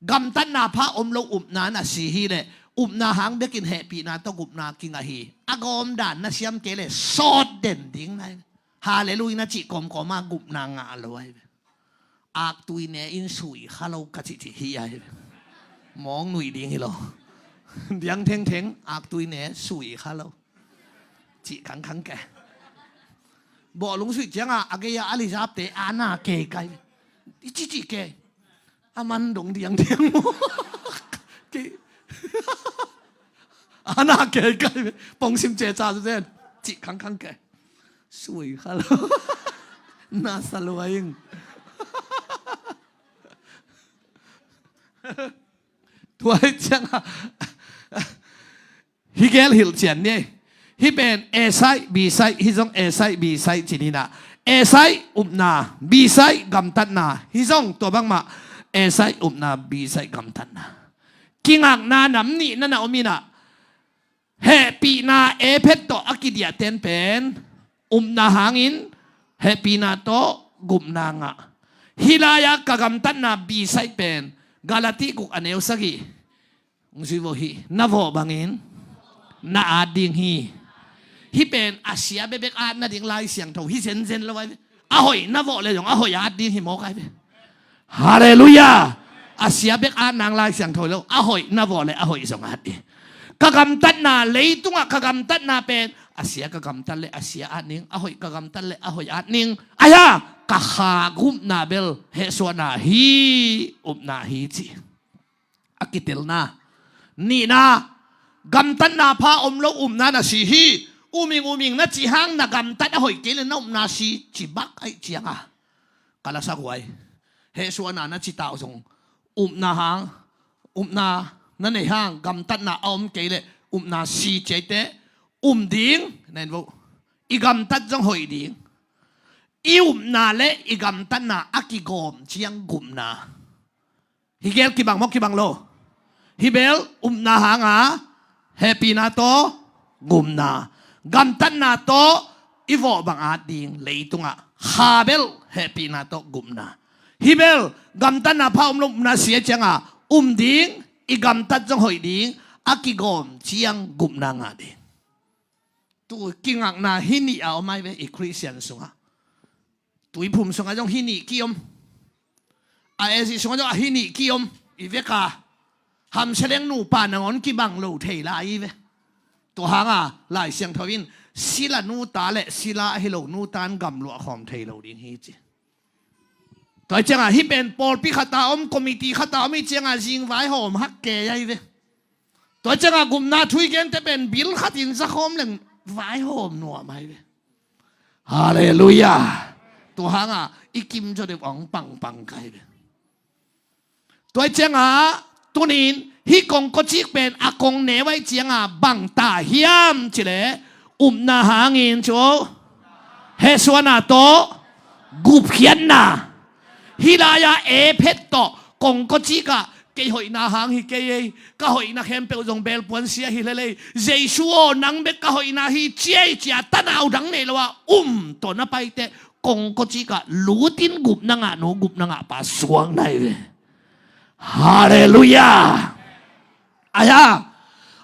Gamtatna pha om lo upna na si hi leh, upna hang bekin hehpihna tawh gupna kingah hi. A gawm dan na siam kei leh sawt den ding na hi. Halleluiah na cih kawmkawma gupna ngah lo ahi ve. Aktui ne in sui kha lo ka cih cih hi ahi ve. Mawng nuih ding hi lo. Diang thengtheng aktui ne sui kha lo. Cih khangkhang ke. Bawhlung suih ciangah a gei-a a lizapte a na kei kai ve. I cih cih kei. A man dong diang diang maw. Ki- a na kei kai ve. Pongsim ceca zen. Cih khangkhang ke. Sui kha lo. Na sa lua ing. Tua hi ciangah. Hi gel hilh cian ni. Hih pen A side, B side, hih zong A side, B side ci ni na. A side upna, B side gamtatna. Hih zong tua bangmah A side upna, B side gamtatna. Kingakna nam nihna na om inah. Hehpihna A phet tawh a kidiahten pen upna hangin hehpihna tawh gupna ngah. Hih lai-ah ka gamtatna B side pen Galati guk a neu sagih. Hong zui vawh hi. Na vawh bangin na at ding hi. Hih pen a sia bekbek at nading Lai Siangtho hi zenzen lo ai ve. A hoih na vawh le zong a hoih at ding hi mawk ai ve. Halleluiah. A sia bek at nang Lai Siangtho lo, a hoih na vawh le a hoih zong at ding. Ka gamtatna, leitungah ka gamtatna pen a sia ka gamtat le a sia at ning, a hoih ka gamtat le a hoih at ning. Aia ka kha gupna bel hehsuahna hi, upna hi ci. A kitelna. Nihna. Gamtatna pha om lo upna na si hi. Uming uming na ci hang na gamtat a hoih kei le na upna si ci bak aih cianga ka lasak huai. Hehsuahna na ci tau zong upna hang, upna na nei hang gamtatna a om kei le upna si ciaite um ding nen vo. I gamtat zong hoih ding. I upna le i gamtatna a kigawm ciang gupna. Hi gel kibang maw kibang lo? Hi bel upna hanga hehpihna tawh gupna. Gamtatna tawh i vawh bang at ding leitungah. Kha bel hehpihna tawh gupna. Hi bel gamtatna pha om lo upna sia cianga um ding, i gamtat zong hoih ding, a kigawm ciang gupna ngah ding. Tu kingakna hi nih a om ai ve i Khristian sungah. Tuiphum sungah zong hi nih ki om. A esi sungah zong a hi nih ki om. I veka hamseleng nupa nangawn kibang lo thei lai i ve. Tua hanga Lai Siangtho in sila nuta le sila ahi lo nutan gamluah khawm thei lo ding hi ci. Tua cianga hi pen pawlpi khata om, committee khata om i cianga zing vaihawm hak kei ai ve. Tua cianga gupna thui gente pen bil khatin zakhawm leng vaihawm nuam ai ve. Halleluiah. Tua hanga i kim zaw deuh a hong pangpang kai ve. Tua cianga tunin hi kongkocik pen a kong neu ai cianga bangta hiam cile upna hangin cu hehsuahna tawh gupkhiatna. Hih lai-a A phet tawh kongkocikah kei hoihna hang hi kei ei, ka hoihna khempeuh zong belpuan sia hi lelei, Jesu aw nang bek ka hoihna hi ciei cia tanau dang nei lo a um tawh na paiteh kongkocikah lutin gupna ngah nu gupna ngah pa suang nai ve. Halleluiah. Aia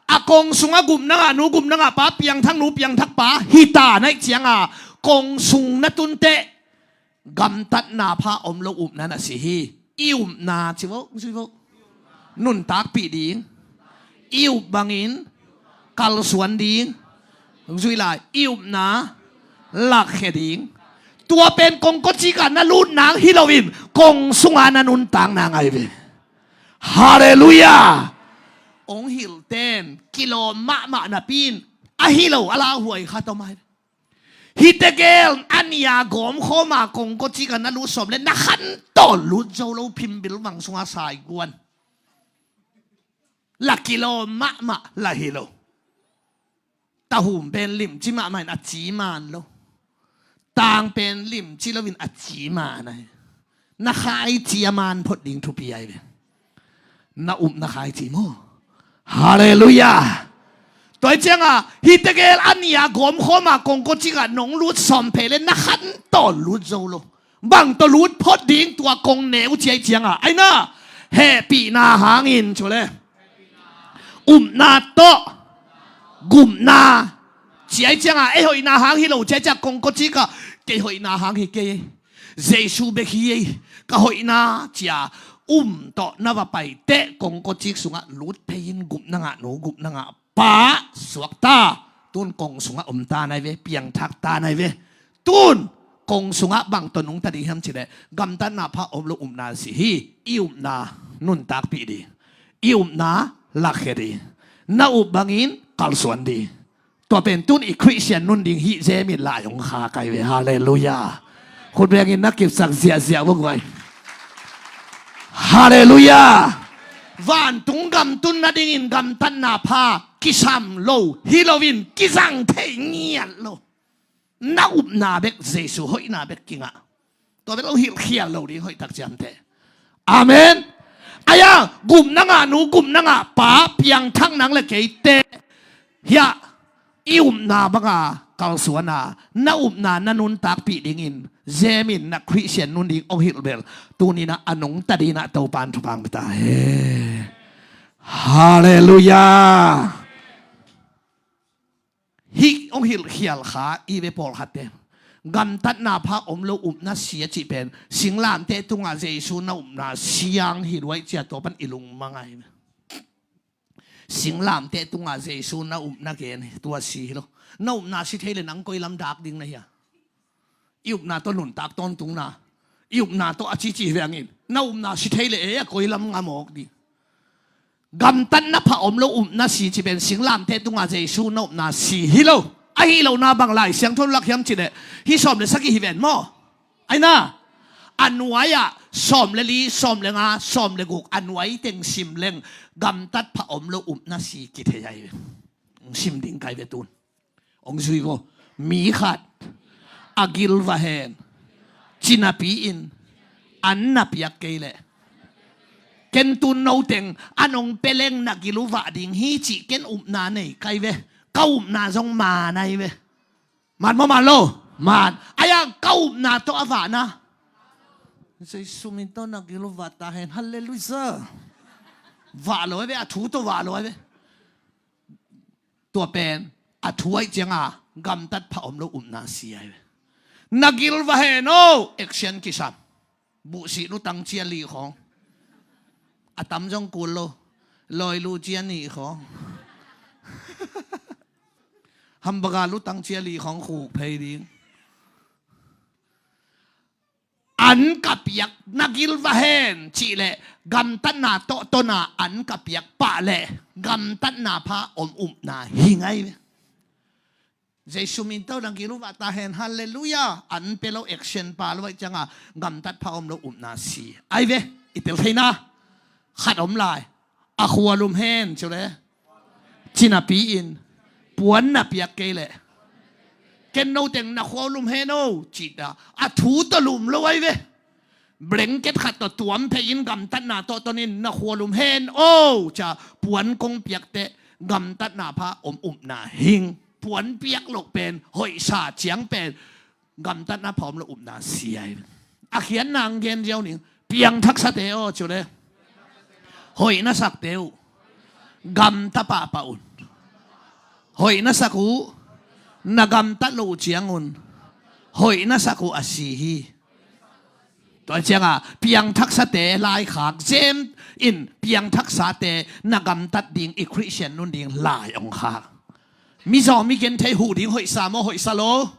a kong sungah gupna ngah nu gupna ngah pa piangthak nu piangthak pa hita naih cianga kong sung na tunteh gamtatna pha om lo upna na si hi. I upna ci vo, zui vo. Nuntakpih ding. I up bangin kalsuan ding. Zui lai i upna lakkhia ding. Tua pen kongkocikah na lut nang hi loin kong sunga na nuntak nang ai ve. Halleluiah. Ong hilhten kilawm mahmah napi in a hi lo a lauhuai khat om ai ve. Hite gel a nia gawmkhawma kongkocikah na lut sawm le na khantawn lut zo lo phimbil vang sunga saiguan. La kilawm mahmah la hi lo. Tahum pen limci mahmah in a ci man lo. Tang pen limci loin a ci man ai. Na khaici a man phot ding thupi ai ve. Na up na khaici maw? Halleluiah. Tua hi ciangah hih tegel a nih a gawmkhawm a kongkocik ah nong lut sawm phei le na khan tawh lut zo lo. Bang tawh lut phot ding, tua kong ne uh ci ahih ciangah, ai na, hehpihna hangin, cu le, upna tawh gupna ci ahih ciangah, ei hoihna hang hi lo ci ahih ciangah kongkocik ah kei hoihna hang hi kei, Jesu bek hi ei, ka hoihna ci-a um tawh na va pai teh kongkocik sungah lut phei in, gupna ngah nu, gupna ngah pa suak ta. Tun kong sungah om ta nai ve, piangthak ta nai ve. Tun kong sungah bang tawh nungta ding hiam cih leh, gamtatna pha om lo upna si hi. I upna nuntakpih ding, i upna lakkhia ding, na up bangin kalsuan ding. Tua pen tun i Khristian nun ding hih zemin lai hong khak ai ve. Halleluiah. Khut bengin na kipsak ziahziah vua guai. Halleluiah. Vantung gam tun nadingin gamtatna pha kisam lo hi loin kizang thei ngiat lo. Na upna bek Jesu hoihna bek kingah. Tua bek lo hilhkhial lo ding hoih tak ciamteh. Amen. Ai-a gupna ngah nu, gupna ngah pa piangthak nang le keite hiah i upna banga kalsuan a, na upna na nuntakpih dingin zemin na Khristian nun ding hong hilh bel, tuninah a nungta dinah Topan thupha hong pia ta hen. Halleluiah. Hih hong hilhkhial kha i ve pawlkhatte. Gamtatna pha om lo upna si a cih pen singlamteh tungah Jesu na upna siang hi luai cia, tua pan i lungmang ai. Singlamteh tungah Jesu na upna gen hi, tua si hi lo. Na upna si thei le nang koi lam dak ding na hia? I upna tawh nuntak tawntungna, i upna tawh a cici vengin na upna si thei le ei a koi lam ngam awk ding. Gamtatna pha om lo upna si ci pen singlamteh tungah Jesu na upna si hi lo. Ahi lohna bang Lai Siangtho lak hiam cih leh hih sawm le sagih hi ven maw? Ai na, a nuai-ah sawm le li, sawm le nga, sawm le guk a nuai teng sim leng gamtat pha om lo upna si kithei ai ve. Sim ding kai ve tun. Hong zui vo. Mi khat a gil va hen, ci napi-in an na piak kei leh, ken tun no teng an hong pia leng na gil uh vah ding hi cih ken upna nei kai ve. Ka upna zong man ai ve. Man maw man lo? Man. Ai-a ka upna tawh a vahna, Jesu min tawh na gil uh vah ta hen. Halleluiah. Vah lo ai ve, a thu tawh vah lo ai ve. Tua pen a thu ahih cianga gamtat pha om lo upna si ai ve. Na gil va hen o, action kisam. Buhsih lutang cia li khawng. A tam zong kul lo. Lawi lu cia nih khawng. Hambaga lutang cia li khawng khuk phei ding. An ka piak, na gil va hen cih leh gamtatna tawh tona an ka piak pah leh gamtatna pha om upna hi ngai ve. Jesu min tawh na gil uh vah ta hen. Halleluiah. An pia lo, action pha lo ahih cianga gamtat pha om lo upna si ai ve. I tel theina khat om lai. A khual um hen, cu le, ci napi-in puan na piak kei leh, ken no teng na khual um hen o, cih ta. A thu tawh lum lo ai ve. Blanket khat tawh tuam phei-in gamtatna tawh tonin na khual um hen o, cia puan kong piak teh gamtatna pha om upna hing. Puan piak loh pen, hoihsa ciang pen gamtatna pha om lo upna si ai. A khiatna ang gen ziau ning. Piangthaksate aw, cu le, hoih na sakte uh gamta pahpah un. Hoih na sak uh, na gamtat loh uh ciangun hoih na sak uh a si hi. Tua cianga piangthaksate laikhak zem in, piangthaksate na gamtat ding, i Khristian nun ding lai hong khak. Mizaw mi genthei huh ding hoihsa maw, hoihsa lo?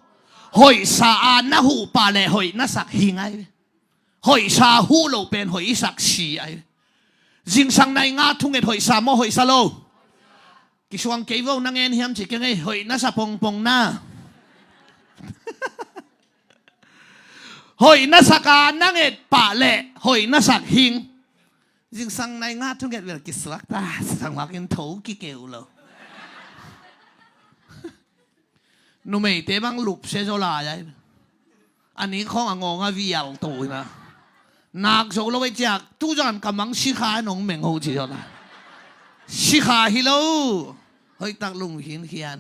Hoihsa a na huh pah leh hoih na sak hi ngai. Hoihsa huh loh pen hoih i sak si ai. Zingsang nai nga thunget hoihsa maw, hoihsa lo? Kisuang kei vo, na ngen hiam ci keng ei, hoih na sa pongpong na. Hoih na sak a na nget pah leh hoih na sak hing. Zingsang nai nga thunget vel kisuak ta, sangmakin tho kikeu lo. Numeite bang lupse zaw lai ai. A nik khawng a ngawng a vial to ina. Nak zo lo ei ciak, tuzan ka mang sikha nong meng ho ci zaw lai. Sikha hi lo. Hoihtak lungkhinkhian.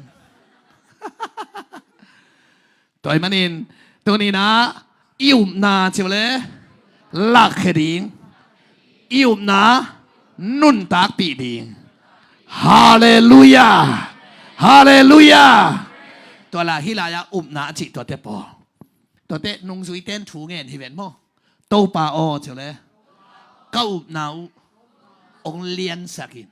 Tua ahih manin tuni-in ah i upna cih leh lakkhia ding, i upna nuntakpih ding. Halleluiah. Halleluiah. Tua lai, hih lai-ah upna a cih tuate pawl, tuate nungzuite in thu ngen hi ven maw. Topa aw, cih leh ka upna uh hong liansak in.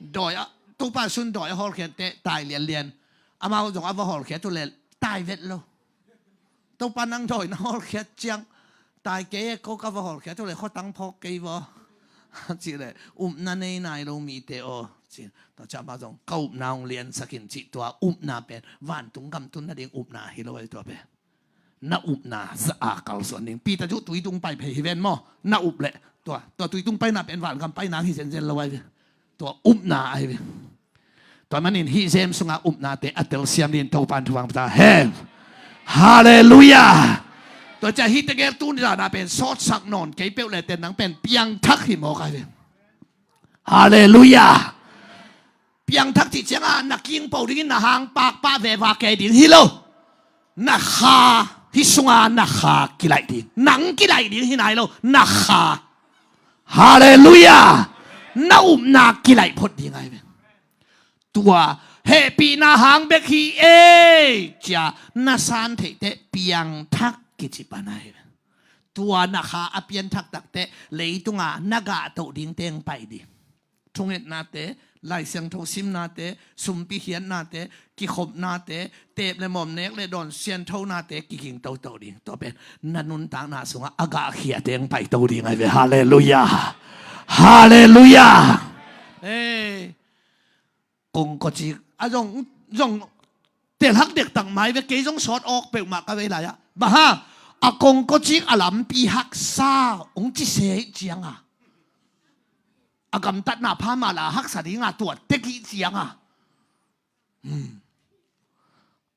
Dawi ah, Topa Zeisu in dawi a hawlkhiat teh tai lianlian. Amau zong a va hawlkhiat uh leh tai vet lo. Topa, nang dawi na hawlkhiat ciang tai kei e, ko ka va hawlkhiat uh leh khuatang phawk kei vaw, cih leh upna nei nai lo mite aw, ci. Tua ciang amau zong ka upna hong liansak in cih, tua upna pen vantung gam tun nading upna hi lo ahi, tua pen. Na upna za-a kalsuan ding. Peter cu tui tung pai phei hi ven maw. Na up leh tua, tua tui tung paina pen vangam paina hi zenzen lo ahi ve. Tua upna ahi ve. Tua manin hih James sungah upnate a telsiam dingin Topa in thupha hong pia ta hen. Halleluiah. Tua ciang hih tegel tuni dan a pen sawtsak nawn kei peuh leh ten nang pen piangthak hi mawk ahi ve. Halleluiah. Piangthak cih ciangah na kingpo dingin na hang pakpah veva kei ding hi lo. Na kha, hih sunga na kha kilaih ding. Nang kilaih ding hi nai lo, na kha. Halleluiah. Na upna kilaih phot ding ahi ve. Tua hehpihna hang bek hi ei, cia na san theih teh piangthak kici pan ahi ve. Tua na kha a pianthak tak teh leitunga na gahtoh ding teng pai ding. Thungetnate, Lai Siangtho simnate, sumpi khiatnate, kikhopnate, teep le mawm, nek le dawn, sianthonate kiging toto ding. Tua pen na nuntakna sungah a gahkhia teng paito ding ahi ve. Halleluiah. Halleluiah. Ei, kongkocik a zong, zong telhak dektak mai ve, kei zong sawt awk peuhmah ka vei lai-ah. Bang hang, a kongkocik a lampi haksa hong ci se cianga, a gamtatna pha mah la haksa dinga tua tek hih cianga, hmm,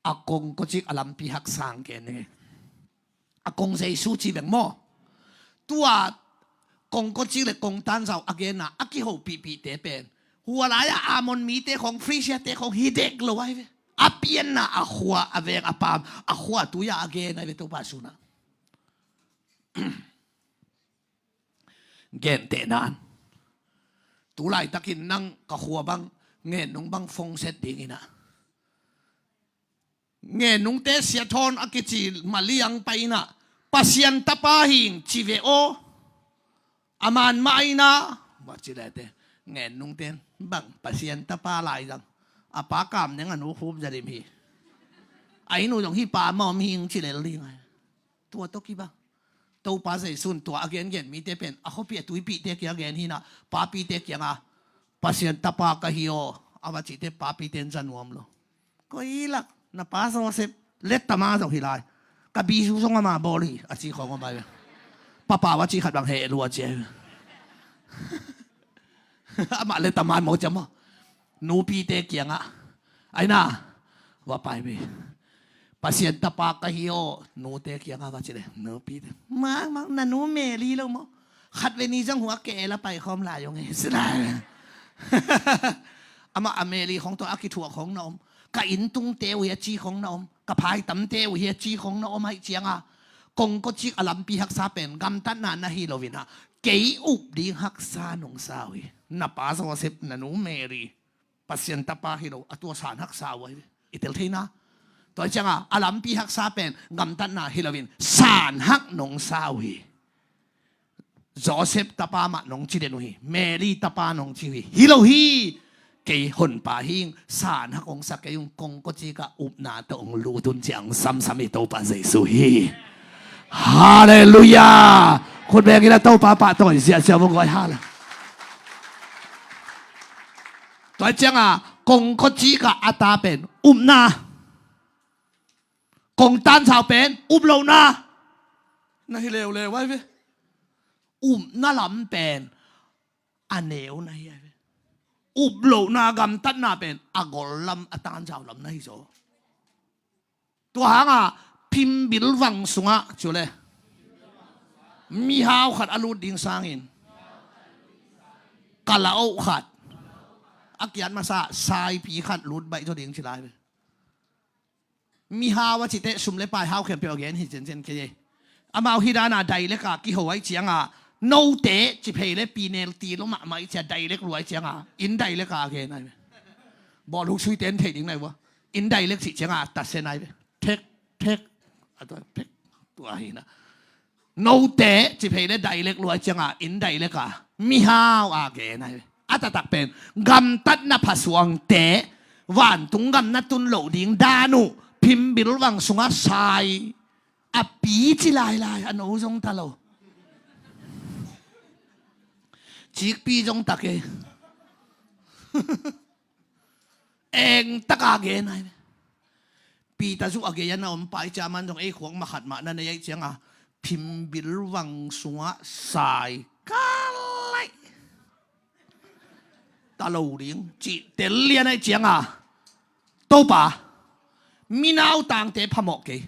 a kongkocik a lampi haksa hong gen ning. A kong Jesu ci veng maw. Tua kongkocik le kongtanzau a genna a kihopihpihte pen, hua lai-ah Ammon mite khong, Filistia-te khong hi dek lo ahi ve. A pianna a khua, a veng a paam, a khua tui-ah a gen ahi ve Topa sunah. Gentehna-in, tu laitakin nang ka khua bang, Ngen Nung bang phone set dingin ah, Ngen Nungte siathawn a kici maliang pai in ah, Pasian Tapa hi ing ci ve aw. A man mah in ah, va ci leh teh, Ngen Nungte in bang Pasian Tapa lai zang, a pa Kam Neng, a nu Khup Za Dim hi. A inn uh zong hih pa mah om hi ing ci lel ding ahi. Tua tawh kibang, Topa Jesu in tua a gengen mite pen a khuapih a tuipihte kiang a gen hi in ah, papite kiangah, Pasian Tapa ka hi aw, a va cih teh papite in za nuam lo. Koi lak, na pa Joseph, lettama zong hi lai. Ka bisu zong amah bawl hi, a ci khong om ahi ve. Papa va cih khat bang heh lua ci ahi ve. Amah lettama maw, ci a maw. Nupite kiangah, ai na, va pai ve. Pasian Tapa ka hi aw, nute kiangah va ci leh, nupite, mang mang, na nu Mary lo maw. Khatvei ni zong hua kei la paikhawm lai ung e, ci lai. Amah a Mary khong tawh a kithuah khong na om. Ka inntungte uh hi a ci khong na om. Ka phaitamte uh hi a ci khong na om ahih cianga, kongkocik a lampi haksa pen gamtatna na hi lo in ah, kei up ding haksa nong sa uh hi. Na pa Joseph, na nu Mary, Pasian Tapa hi lo, a tua san haksa uh ahi ve. I tel theihna. Tua hi cianga a lampi haksa pen gamtatna hi loin san hak nong sa uh hi. Joseph tapa mah nong ci den uh hi. Mary tapa nong ci uh hi. Hi lo hi. Kei honpa hi ing, san hak hong sa kei ung, kongkocik ah upna tawh hong lut un, ci-a hong samsam hi Topa Jesu hi. Halleluiah. Khut beng in ah Topa pahtawi ziahziah vung guai hal. Tua hi cianga kongkocik ah a ta pen upna, kongtanzau pen uplohna na hi leuleu ahi ve. Upna lam pen a neu na hi ahi ve. Uplohna, gamtatna pen a gol lam, a tanzau lam na hi zaw. Tua hangah phimbil vang sungah cu leh mihau khat a lut ding sangin kalaoh khat A kiat masa saipi khat lut baih zaw ding ci lai ve. Mihau a cih teh sum le pai hau khempeuh a gen hi ciancian kei ei. Amau hih dana direct a kiho ahih cianga, note ci phei le pinel ti lo mahmah ahih cianga direct lua ahih cianga indirect a gen ahi ve. Bawlung suite in thei ding nai vua. Indirect cih cianga tasen ahi ve. Thek, thek. A tua thek. Tua hi na. Note ci phei le direct lua ahih cianga indirect a mihau a gen ahi ve. A taktak pen gamtatna phasuangte vantung gam na tun loh ding dan uh phimbil vang sungah sai a pi ci lailai a no zong ta lo. Cikpi zong ta kei. Eng taka gen ahi ve. Peter zuh a gei a na om pai ciaman zong ei khuak makhat mah na nei ahih cianga phimbil vang sungah sai kalai ta lo ding cih tel lian ahih cianga Topa, minautangte phamawh kei.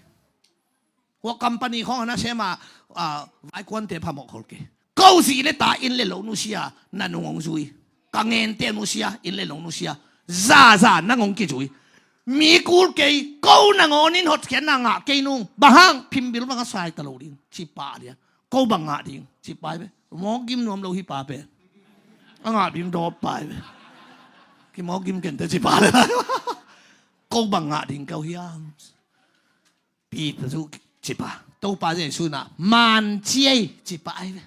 Hua company khawng a na sem a, a, vaikuante phamawh khol kei. Ko zi le ta inn le lo nusia na nung hong zui. Ka ngente nusia inn le lo nusia. Zaza nang hong kizui. Mi kul kei ko nangawn in hotkhiatna ngah kei nung. Bang hang phimbil bang a sai ta lo ding. Ci pah lian. Ko bang ngah ding. Ci pai ve. Mawk gim nuam lo hi pa pen. A ngah ding dawp pai ve. Kimawk gim kente ci pa le. Ko bang ngah ding kau hiam. Peter zuh ci pah. Topa Jesu na man ci ei ci pah ahi ve.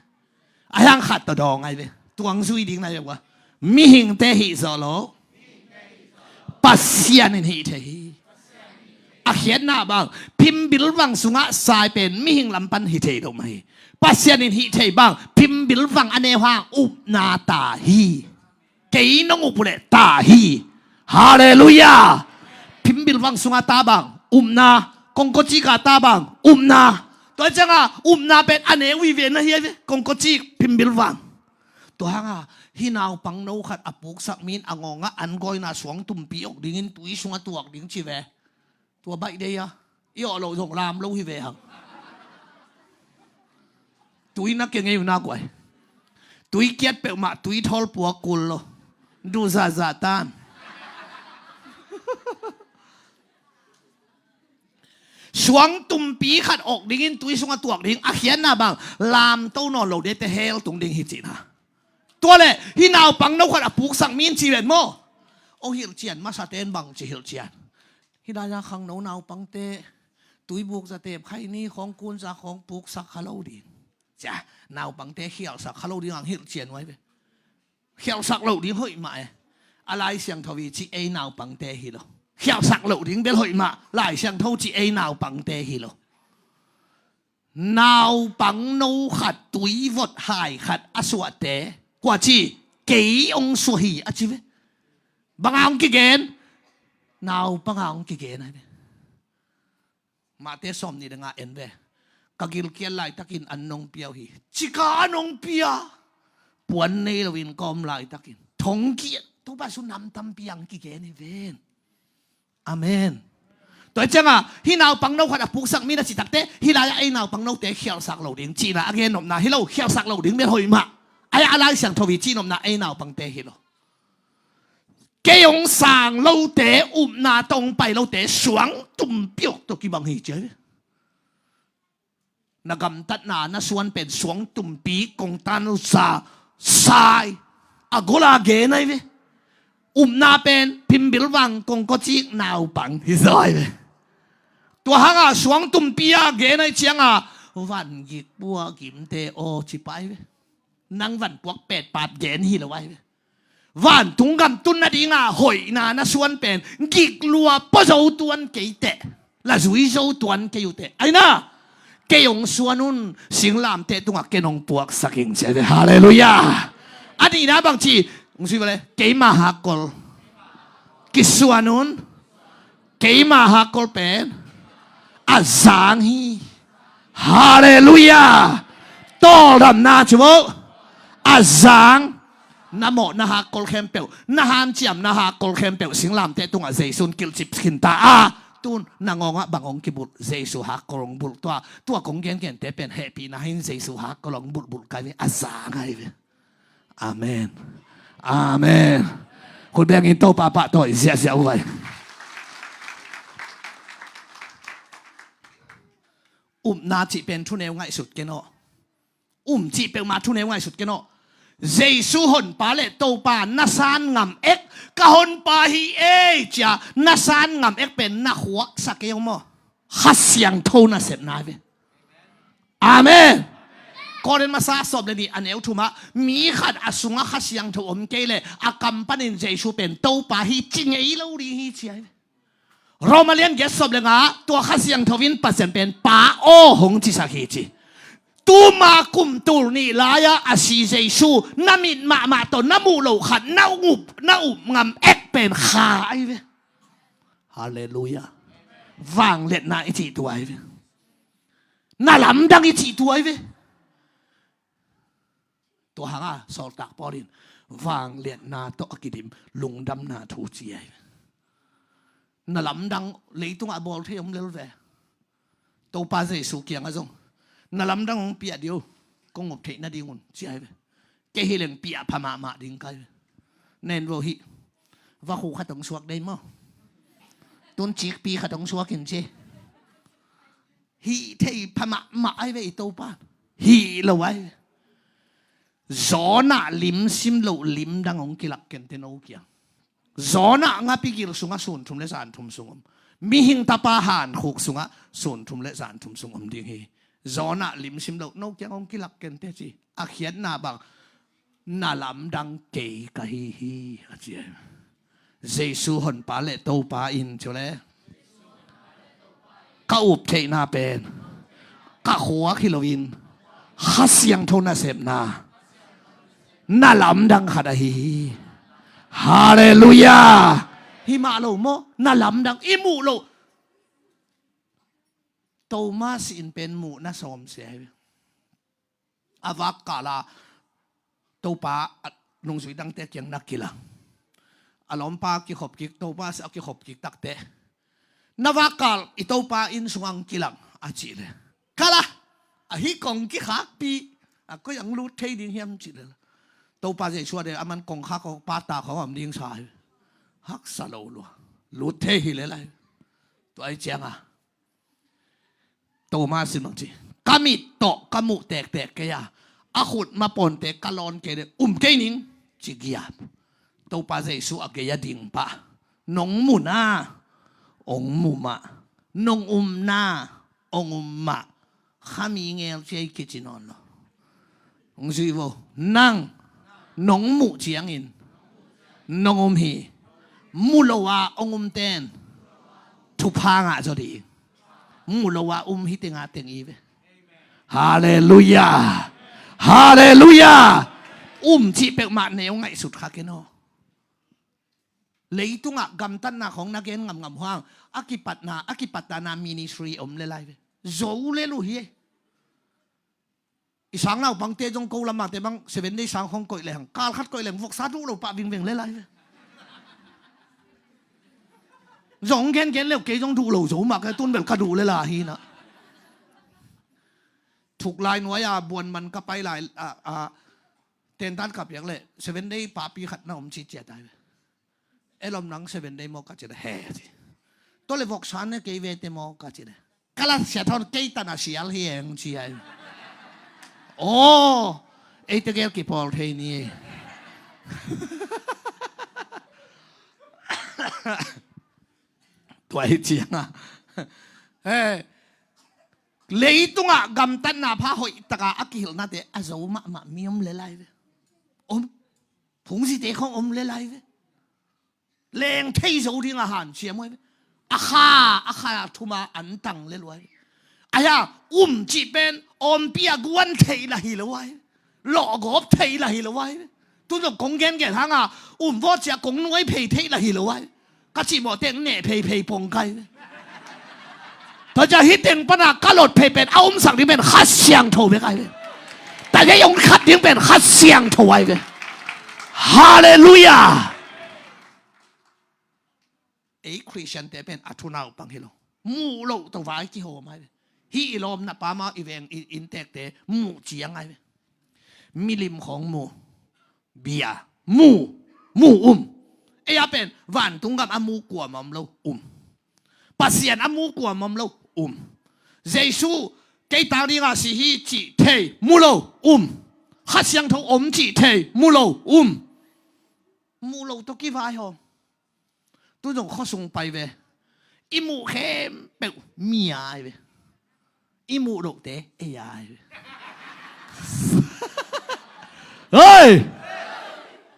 A hiang khat tawh dawng ahi ve. Tuang zui ding na hi ve ua. Mihingte hih zawh lo. Pasian in hih thei hi. A khiatna bang phimbil bang sungah sai pen mihing lam pan hi thei lo mah hi. Pasian in hih thei bang phimbil bang a neu hang upna ta hi. Kei nong up uh leh ta hi. Halleluiah. Phimbil vang sunga ta bang upna, kongkocika ta bang upna. Tua cianga upna pen a ne uive na hiai ve, kongkocik phimbil vang. Tua hanga hih naupang no khat a puksak min a ngawngah an gawina suang tumpi awk dingin tui sunga tuak ding ci ve. Tua baih dei a i awh loh zong lam lo hi ve hang. Tui na kengei uh nak uai. Tui kiat peuhmah tui thawl puak kul lo. Duh zahzah tan. Suang tumpi khat awk dingin tui sungah tuak ding a khiatna bang lamto nawn lo dete hell tung ding hi cihna. Tua leh hih naupang no khat a puksak min ci ven maw? O hilhcian masate in bang ci hilhcian. Hih lai-a khangno naupangte tuibuk zatep khaini khawng kunza khawng puksak kha lo ding. Cia, naupangte khialhsak kha lo ding ang hilhcian uai ve. Khialhsak lo ding hoih mah e. A Lai Siangtho i ci ei naupangte hi lo. Khialhsak lo ding bel hoih mah Lai Siangtho ci ei naupangte hi lo. Naupang no khat tui vot hai khat a suahte kua ci, kei ong suah hi a ci ve. Banga ong kigen? Naupanga ong kigen ahi ve. Mate sawm nih le nga en ve. Ka gilkial laitakin an nong pia uh hi. Cika an nong pia. Puan nei loin ka om laitakin thongkiat Topa su nam tampi ang kigen hi ven. Amen. Tua cianga hih naupang no khat a puksak mi na citakte hih lai-ah ei naupang note khialhsak lo ding cihna a gen nopna hi lo, khialhsak lo ding bel hoih mah. Ai a Lai Siangtho i cih nopna ei naupangte hi lo. Kei hong sang lote, upna tawh hong pai lote suang tumpi awk tawh kibang hi ci ahi ve. Na gamtatna na suan pen suang tumpi kongtan sa sai a gola gen ahi ve. Upna pen phimbil vang kongkocik naupang hi zaw ahi ve. Tua hanga suang tumpi a gen ahi cianga van gik pua gimte aw ci pai ve. Nang van puak petpat gen hi lo ahi ve. Vantung gam tun nadinga hoihna na suan pen giklua pua zo tuan kei teh, la zui zo tuan kei uh teh. Aina, kei hong suan un, singlamteh tungah ken hong puaksak ing ci ahi ve. Halleluiah. A nihna bang ci, hong sui vale, keima hakkol kisuan un. Keima hakkol pen a zang hi. Halleluiah. Tawldamna ci vo. A zang. Na mawhna hakkol khempeuh, na hanciamna hakkol khempeuh singlamteh tungah Jesu'n kilhcip khinta a, tun na ngawngah bang hong kibulh? Jesu hakkol hong bulh. Tua, tua kong gengente pen hehpihna hin Jesu hakkol hong bulhbulh kai ve. A zang ahi ve. Amen. Amen. Khut bengin Topa pahtawi ziahziah uh vai. Upna cih pen thuneu ngaihsut ken aw. Um cih peuhmah thuneu ngaihsut ken aw. Jesu honpa le Topa na san ngam ek, ka honpa hi ei cia na san ngam ek pen na khuaksa kei aw maw. Kha Siangtho nasepna hi ve. Amen. Korin masa sawm le nih a neu thumah mi khat a sungah Kha Siangtho om kei leh a kam panin Jesu pen Topa hi ci ngei lo ding hi ci ahi ve. Roma lian giat sawm le nga, tua Kha Siangtho in Pasian pen Pa aw hong cisak hi ci. Tuma kum tul nih lai-ah a si Jesu na mit mahmah tawh na muh loh khat na up, na up ngam ek pen Kha ahi ve. Halleluiah. Vangliatna i cih tua ahi ve. Na lamdang i cih tua ahi ve. Tua hanga sawltak Paul in vangliatna tawh a kidim lungdamna thu ci ahi ve. Na lamdang leitungah bawl thei om lel ve. Topa Jesu kiangah zong na lamdang hong piah dih o, kong up theih nadingun ci ahi ve. Kei hi leng piah pha mahmah ding kai ve. Nen vo hih vakhu khat hong suak dei maw? Tun cikpi khat hong suak in ci. Hih thei pha mahmah ahi ve i Topa. Hih lo ahi ve. Jonah lim sim loh lim dang hong kilak kente no kiang. Jonah ngapi gil sungah sun thum le zan thum sung om. Mihing tapa hankhuk sungah sun thum le zan thum sung om ding hi. Jonah lim sim loh no kiang hong kilak kente ci. A khiatna bang na lamdang kei ka hi hi a ci. Jesu honpa le Topa in cu le ka up theihna pen ka khuak hi loin Kha Siangtho nasepna na lamdang khat ahi hi. Halleluiah. Hi mah lo maw, na lamdang i muh loh. Thomas in pen muh na sawm sia hi. A vakkala Topa a nungzui dangte kiang na kilang. A lawmpa kikhop kik, Topa a kikhop kik takte na vakkal i Topa inn sungah ang kilang a cih le kala ahi kong kikhakpi a koi ang lut thei ding hiam cih le Topa Jesu a de a man kongkhak kong pata kong om ding sa hi. Haksa lo lua lut thei hi le lai. Tua ai cianga Thomas in bang ci, ka mit tawh ka muh tektek kei a, a khut mapawnte ka lawn kei le um kei ning ci giap. Topa Jesu a gei a ding pah. Nong muhna ong muh mah, nong umna ong um mah. Kha mi ngel ciai kici nawn lo. Hong zui vo nang nong muh ciangin nong um hi. Muh lo a ong um ten thupha ngah zaw dih. Muh lo a um hi tenga teng i ve. Halleluiah. Halleluiah. Um cih peuhmah neu ngaihsut kha ken aw. Leitungah gamtatna khong na gen ngamngam huang a kipatna a kipatna ministry om le lai ve. Zo le lu hi. I sang naupangte zong ko lamate bang seven day sang khong koih lehang kal khat koih leng voksa duh lo pah vingveng le lai ve. Zong gengen leu kei zong duh lo zo mah ka tun bel ka duh le la hi na. Thuk lai nuai a buan man ka pai lai a, a tentan ka piak le seven day papi khat na om ci ciat ai ve. Elom nang seven day maw ka ci le he ci. Tua le voksa ne kei vete maw ka ci le. Kala sia thawn kei tana sial hi eng ci ai. Aw eite gel kipawl thei ni. Tua hi cianga he leitungah gamtatna pha hoih taka a kihilhnate a zo mahmah mi om le lai ve. Om phungzite khong om le lai ve. Leng thei zo ding a hanciam uh ai ve. A kha a kha thuma an tang le luai ve. Aia um cih pen awmpi a guan thei la hi lo ai ve. Lawhgawp thei la hi lo ai ve. Tun zong kong gengen hanga um vawt cia kong nuai phei thei la hi lo ai ve. Ka cih mawh teng neh pheiphei pong kai ve. Tua cia hi teng pana ka lot phei pen a umsak ding pen Kha Siangtho bek ai ve. Tua hi ong khat ding pen Kha Siangtho ai ve. Halleluiah. Ei Khristiante pen a thunau pang hi lo. Muh loh tawh vai kihawm ai ve. Hi i lawmna pama i veng i inntekte muh ciang ai ve. Milim khawng mu. Bia mu. Mu um. Ei a pen vantung gam a mu kuamah om lo, um. Pasian a mu kuamah om lo, um. Jesu kei tang dinga si hi cih thei, mu lo, um. Kha Siangtho om cih thei, mu lo, um. Mu lo tawh kivaihawm. Tu zong khuasung pai ve. I muh khempeuh mi ai ve. I muh lohte ei ai ve. Hei!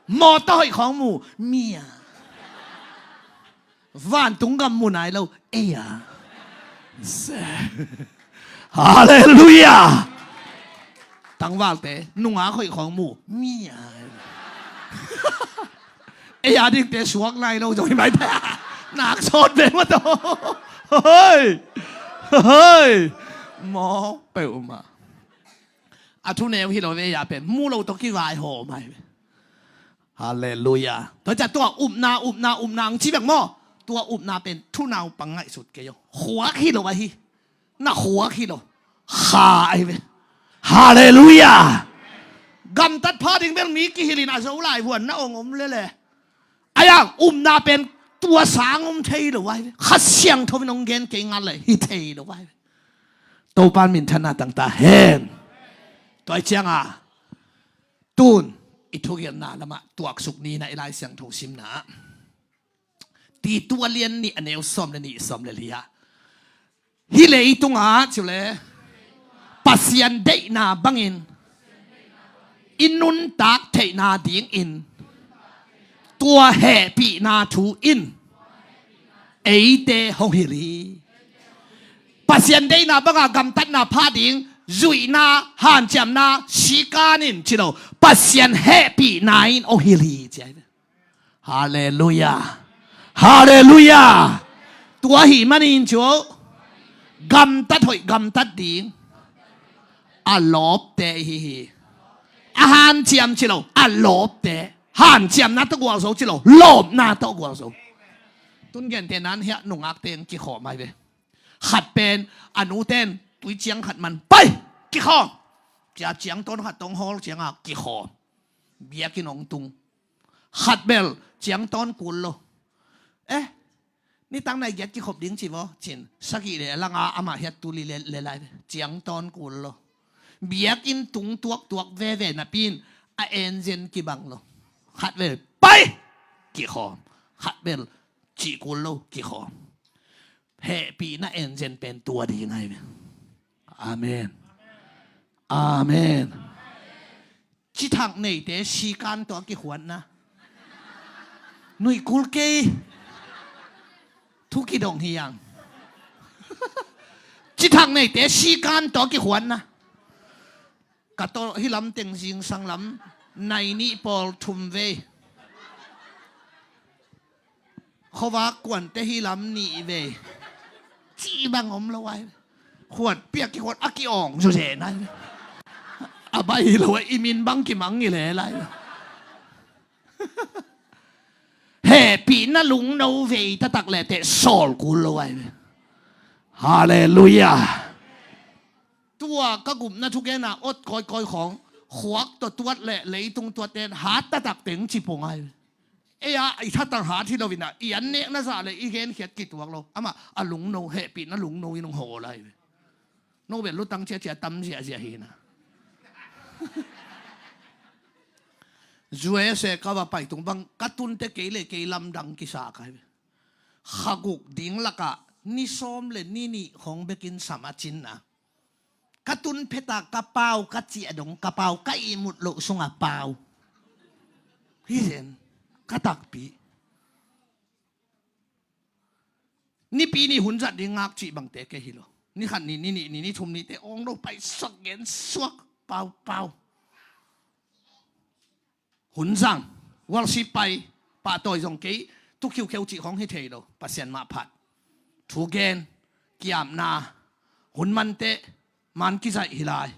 Mawtaw hoih khawng mu mi a. Vantung gam mu nai lo ei a. Halleluiah. Tangvalte nungak hoih khawng mu mi a. Ei a dingte suak nai lo zong hi mai ta. Nak sawt ve mataw. Hoi. Hoi. Mawk peuhmah. A thuneu hi lo ve, ei a pen mu lo tawh kivaihawm mai ve. Halleluiah. Tua ciang tua upna, upna, upna ang ci bek maw. Tua upna pen thunaupang ngaihsut kei aw. Khuak hi lo ahi. Na khuak hi lo. Kha ahi ve. Halleluiah. Gamtat pha ding bel mi kihilhin a zo lai huan na ong om lele. Ai ang upna pen tua sang om thei lo ahi ve. Kha Siangtho in ong gen kei ngal le hi thei lo ahi ve. Topan minthanna tang ta hen. Tua cianga tun i thugelhna lamah tuaksuk ni na i Lai Siangtho simna. Titu a lian nih a neu sawm le nih, sawm le li ah, hih leitungah cule Pasian deihna bangin i nuntak theihna dingin tua hehpihna thu in eite hong hilh hi. Pasian deihna banga gamtatna pha ding zuihna, hanciamna, sikan in ci lo, Pasian hehpihna in hong hilh hi ci ahi ve. Halleluiah. Halleluiah. Tua ahih manin cu gamtat hoih gamtat ding a lawpte ihi hi. A hanciam ci lo, a lawpte. Hanciamna tawh gualzo ci lo, lawpna tawh gualzo. Tun gente nan hiah nungakte in kikhawm ahi ve. Khat pen a nute in tui ciang khat man pai kikhawm. Cia ciangtawn khat tawh hong hawl cianga kikhawm. Biakinn hong tung. Khat bel ciangtawn kul lo. Eh, nitang nai giat kikhop ding ci vaw cin sagih le langa amah hiat tu li le lai ve. Ciangtawn kul lo. Biakinn tung tuaktuak veve napi in a engine kibang lo. Khat bel pai kikhawm. Khat bel cih kul lo kikhawm. Hehpihna engine pen tua ding ahi ve. Amen. Amen. Cithak neite sikan tawh a kikhuatna. Nuih kul kei. Thu kidong hi ang. Cithak neite sikan tawh a kikhuatna. Ka tawh hi lam teng zingsang lam nai nih pawl thum vei. Khuavak kuante hi lam nih vei. Cih bang om lo ai. Khuat piak kikhuat a ki-awng zuzen ai. A bai hi lo ai, i min bang kimang i le lai. Hehpihna lungno vei taktak le teh sawl kul lo ai. Halleluiah. Tua ka gupna thukena ot kawikawi khawng khuak tawh tuat le leitung tuat ten hat taktak teng ci pong ai. Ei a i thatang hat hi lo inah i an nekna zah le i genkhiat kituak lo. Amah a lungno, hehpihna lungno in hong hawl ai ve. No bel lutang ciacia tam ziahziah hi na. U S A ka va pai tung bang ka tunte kei le kei lamdang kisa kai ve. Kha guk ding lakah ni sawm le ni nih khawng bekin sam a cinna. Ka tun pheta ka pau, ka ciah dong ka pau, ka ihmut loh sunga pau. Hi zen, ka takpi. Nipi ni hun zat ding ngak cih bangte kei hi lo. Ni khat ni, ni nih ni, ni thum ni te awng lo pai suak gen suak pau pau. Hun zang, worship pai, pahtawi zong kei, tu khiukheu cih khawng hi thei lo, Pasian mah phat. Thu gen, kiamna, hun mante, man kizaih hi lai.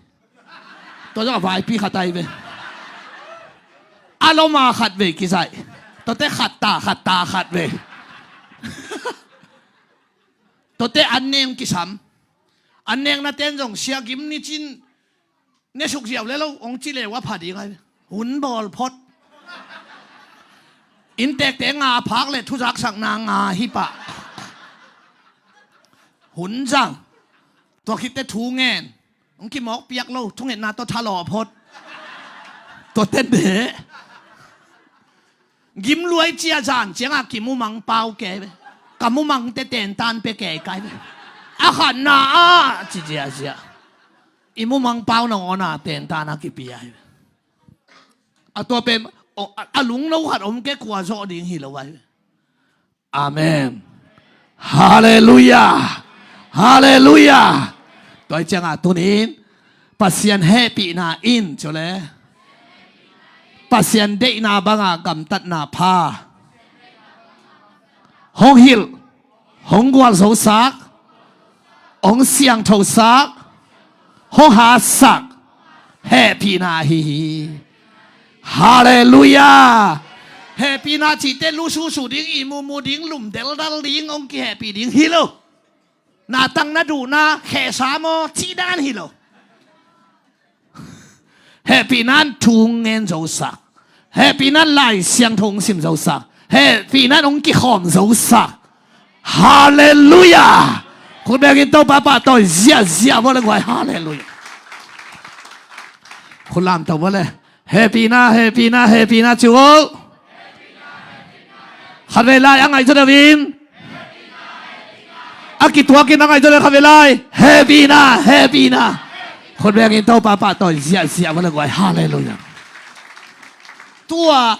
Tua zong a vaipi khat ai ve. A loma khat vei kizaih. Tuate khat ta, khat ta, khat vei. Tuate an neng kisam. An nengna ten zong sia gim ni cin, ne suk ziau le lo, ong ci le ua pha ding ai. Hun bawl phot. Inntekte nga phak le thuzaksakna nga hi pah. Hun zang. Tua khitte thu ngen. Hong kimawk piak lo, thungetna tawh thalawh phot. Tua tende. Gimluai cia zan ciangah kimu mangpau ke ve. Ka mumangte tentan pe ke kai ve. A khatna ah ci ziazia. I mumangpau nangawn a tentan a kipia hi ve. A tua pen a lungno khat om ke kua zawh ding hi lo ai ve. Amen. Halleluia. Halleluia. Tua hi ciangah tunin Pasian hehpihna in cule Pasian deihna bangah gamtatna pha hong hilh, hong gualzosak, hong siangthosak, hong hatsak hehpihna ahi hi. Halleluia. Hehpihna cihte lususu ding, ihmumu ding, lumdeldal ding, hong kihehpih ding hi lo. Na tang na duhna khehsa maw cihdan hi lo. Hehpihna in thu hong ngen zosak. Hehpihna in Lai Siangtho hong sim zosak. Hehpihna in hong kikhawm zosak. Halleluia. Khut bengin Topa pahtawi ziahziah vua le guai. Halleluia. Khut lamto vua le. Hehpihna, hehpihna, hehpihna ci uh. Khatvei lai a ngaih zaw deuh in. A kituakin a ngaih zaw deuh khatvei lai. Hehpihna, hehpihna. Khut bengin Topa pahtawi ziahziah vua le guai. Halleluia. Tua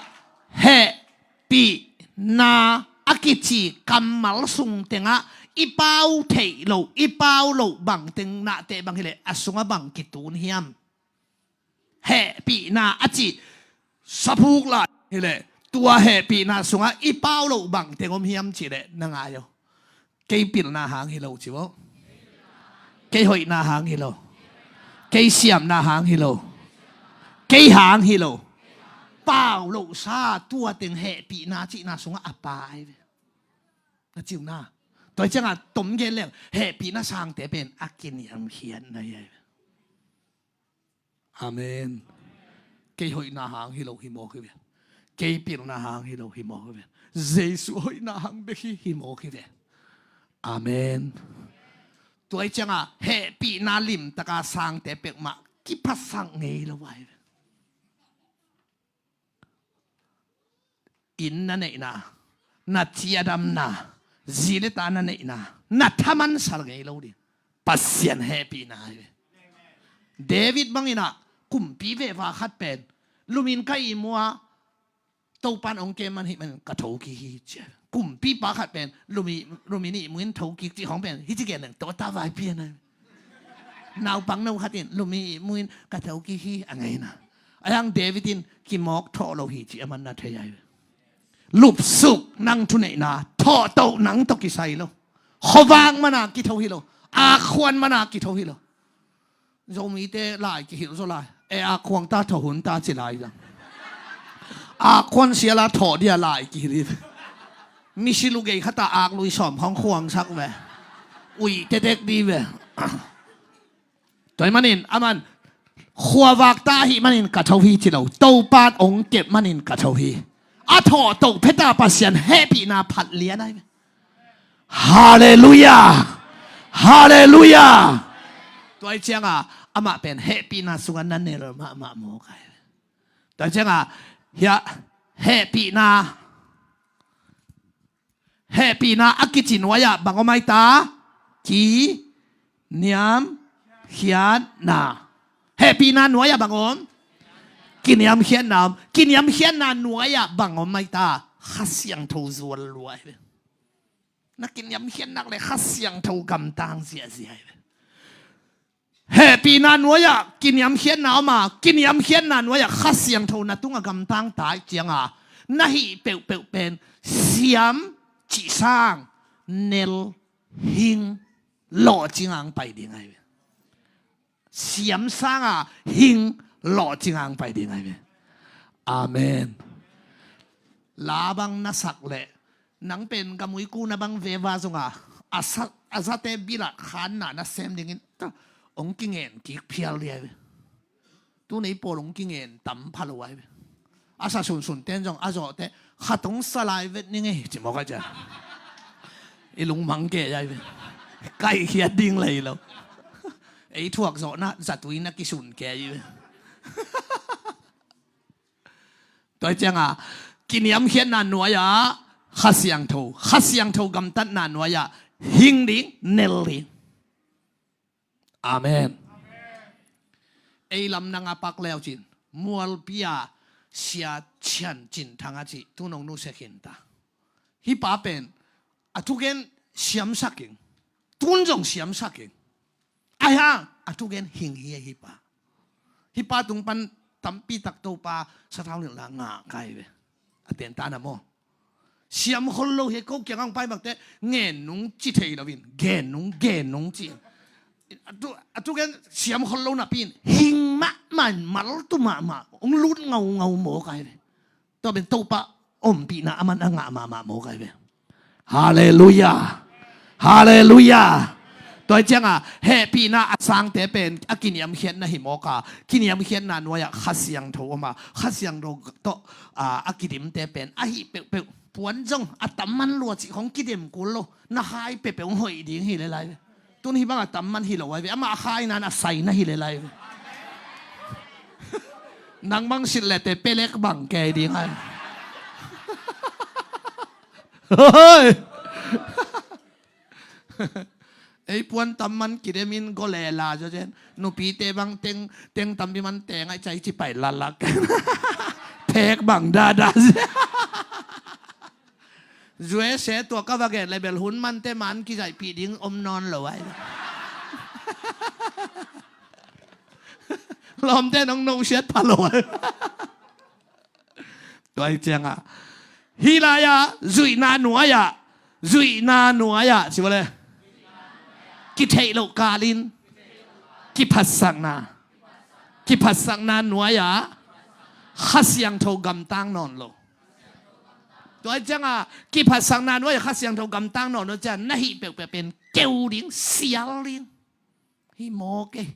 hehpihna a kici kammal sung tengah i pau theih loh, i pau loh bangteng nahteh bang hileh a sungah bang kitun hiam? Hehpihna a cih saphuk lai hileh tua hehpihna sungah i pau loh bangteng om hiam cihleh na ngai aw. Kei pilna hang hi lo ci vo. Kei hoihna hang hi lo. Kei siamna hang hi lo. Kei hang hi lo. Pau lohsa tua teng hehpihna cihna sungah a pa ai ve. Na ciu na. Tua hi ciangah tom gen leng hehpihna sangte pen a kiniamkhiatna hi ai ve. Amen. Kei hoihna hang hi lo hi mawk hi ve. Kei pilna hang hi lo hi mawk hi ve. Jesu hoihna hang bek hi hi mawk hi ve. Amen. Tua hi ciangah hehpihna limtaka sangte pekmah kiphasak ngei lo ai ve. Inn na neihna, na ciadamna, zi le ta na neihna, na thaman sal ngei lo ding. Pasian hehpihna hi ve. David bangin ah kumpi veva khat pen lumin ka ihmu a, Topan hong kem man hih manin ka thokik hi ci a. Kumpipa khat pen lumi, lumin ihmu in thokik cih khawng pen hih ci gen leng tawta vaipian a. Naupang no khat in lumin ihmu in ka thokik hi a ngeina. Ahi hang David in kimawk thawh lo hi cih a man na thei ai. Lupsuk nang thuneihna thawhtoh nang tawh kisai lo. Khuavak mana kitho hi lo. Akhuan mana kitho hi lo. Zomite lai kihilh zaw lai. E, akhuang ta thawh hun ta ci lai zang. Akhuan siala thawh dia lai kihilh hi. Misi lugei khata ak lui sawm khawng khuangsak ve. Uih tetek di ve. Tua hi manin aman khuavak ta ahih manin ka tho hi ci lo. Topan ong kep manin ka tho hi. A thawhtoh pheta Pasian hehpihna phat lian ai ve. Halleluia. Halleluia. Tua hi cianga amah pen hehpihna sunga na nel mahmah mawk ai ve. Tua hi cianga hiah hehpihna hehpihna a kici nuai-ah bang om ai ta? Kiniamkhiatna. Hehpihna nuai-ah bang om? Kiniamkhiatna om. Kiniamkhiatna nuai-ah bang om ai ta? Kha Siangtho zual lua hi ve. Na kiniamkhiat nak le Kha Siangtho gamtang ziahziah hi ve. Hehpihna nuai-ah kiniamkhiatna om a, kiniamkhiatna nuai-ah Kha Siangtho na tungah gamtang ta ih cianga na hih peuhpeuh pen siam cih sang nel hing lawhcinga ang pai ding ahi ve. Siam sanga hing lawhcinga ang pai ding ahi ve. Amen. La bang na sak leh nang pen gamui kuna bang veva zonga a sa, a zate bilah khanna na sem dingin ta, ong kingen kik phial dia ve. Tunei pawl ong kingen tam pha lo ai ve. A sa sunsun ten zong a zawhte, khat hong sa lai vet ning ei, ci mawk a cia. I lungmang kei ai ve. Kaihkhiat ding lei lo. Ei thuak zawhna zatui na kisun kei ai ve. Tua hi cianga kiniamkhiatna nuai-ah Kha Siangtho, Kha Siangtho gamtatna nuai-ah hing ding, nel ding. Amen. Ei lam nang a pak leucin mualpi-a Sia Chian Cin Thang a cih tu nong nusia khin ta. Hih pa pen a thugen siamsak ing. Tun zong siamsak ing. Ahi hang a thugen hing hi a hih pa. Hih pa tung pan tampi tak Topa sathau nilhna ngah kai ve. A tenta na maw? Siam khol lo hi, ko kiang ang pai bakte ngen nung ci thei loin, gen nung, gen nung ci. A thu, a thugen siam khol lo napi-in hing mahmah in, mal tu mahmah, hong lut ngaungau maw kai ve. Tua pen Topa ompihna aman a ngah mahmah maw kai ve. Halleluiah. Halleluiah. Tua hi cianga hehpihna a sangte pen a kiniamkhiatna hi mawk a, kiniamkhiatna nuai-ah Kha Siangtho om a, Kha Siangtho tawh a, a kidimte pen ahi peuhpeuh. Puan zong a tam man lua cih khong kidem kul lo. Na khai peuhpeuh hong hoih ding hi le lai ve. Tun hih bang a tam man hi lo ai ve. Amah a khai nan a sai na hi le lai ve. Nang bang silh lete pelek bang kei ding ai. Hoi! Ei puan tam man kidemin gole la zaw zen. Nupite bang teng, teng tampi man teng ai cai ci pai lalak. Phek bang dada zen. U S A tua ka va gen le bel hun mante man kizaihpih ding om nawn lo ai. Lawmte nong nosiat pha lo ai. Tua hi cianga hih lai-ah zuihna nuai-ah, zuihna nuai-ah ci vawle. Kitheih loh kalin kiphatsakna, kiphatsakna nuai-ah Kha Siangtho gamtang nawn lo. Tua hi cianga kiphatsakna nuai-ah Kha Siangtho gamtang nawn lo ciang na hih peuhpeuh pen keu ding, sial ding. Hi mawk e.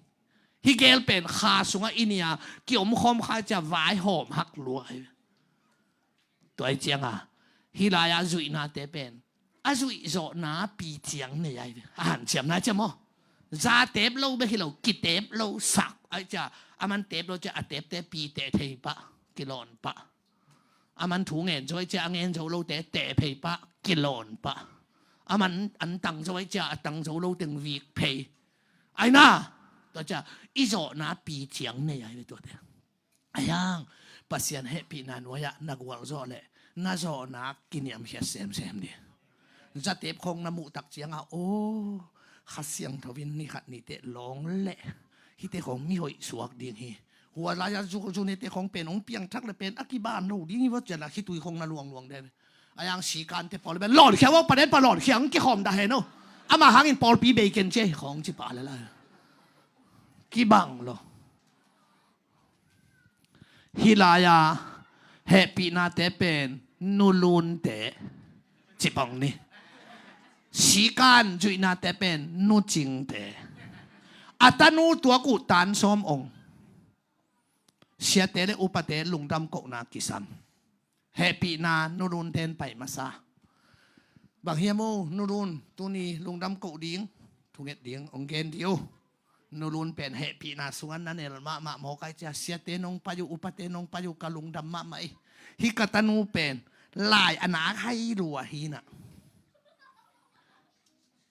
Hih gel pen kha sungah i nia kiomkhawm kha cia vaihawm hak lua hi. Tua hi cianga hih lai-a zuihnate pen a zuih zawhna pi ciang nei ai ve. A hanciamna cia maw? Za tep lo bek hi lo, kitep lo sak ai cia. A man tep lo cia a tepte pi teh thei pah, kilawn pah. A man thu ngen zo ai cia a ngen zo lote teh phei pah, kilawn pah. A man an tang zo ai cia a tang zo lo teng vik phei. Ai na, tua cia i zawhna pi ciang nei ai ve tuate. Ai hang Pasian hehpihna nuai-ah na gualzawh leh na zawhna kiniamkhiat semsem ding. Zatep khawng na muh tak ciangah, aw, Kha Siangtho in ni khat ni teh lawng leh hihte khawng mi hoih suak ding hi. Hua lai-ah zu, zu nete khawng pen hong piangthak le pen a kiban lo ding hi va cian a khitui khawng na luangluang deh. Ai hang sikante pawl le pen lawnkhia va, paden pa lawnkhia hong kikhawm dah hen aw. Amah hangin pawlpi bei ken cia hi khawng ci pah le lai. Kibang lo. Hih lai-a hehpihnate pen nulunte cipong ni. Sikan zuihnate pen nucingte. A tanu tuak uh tan sawm ong. Siate le upate lungdam kohna kisam. Hehpihna nulunten pai masa. Bang hiam aw nulun, tuni lungdam koh ding, thunget ding hong gen dih uh. Nulun pen hehpihna sungah na nel mahmah mawk ai cia, siate nong pai uh, upate nong pai uh, ka lungdam mahmah hi. Hih ka tanu pen lai a nak hai lua hi na.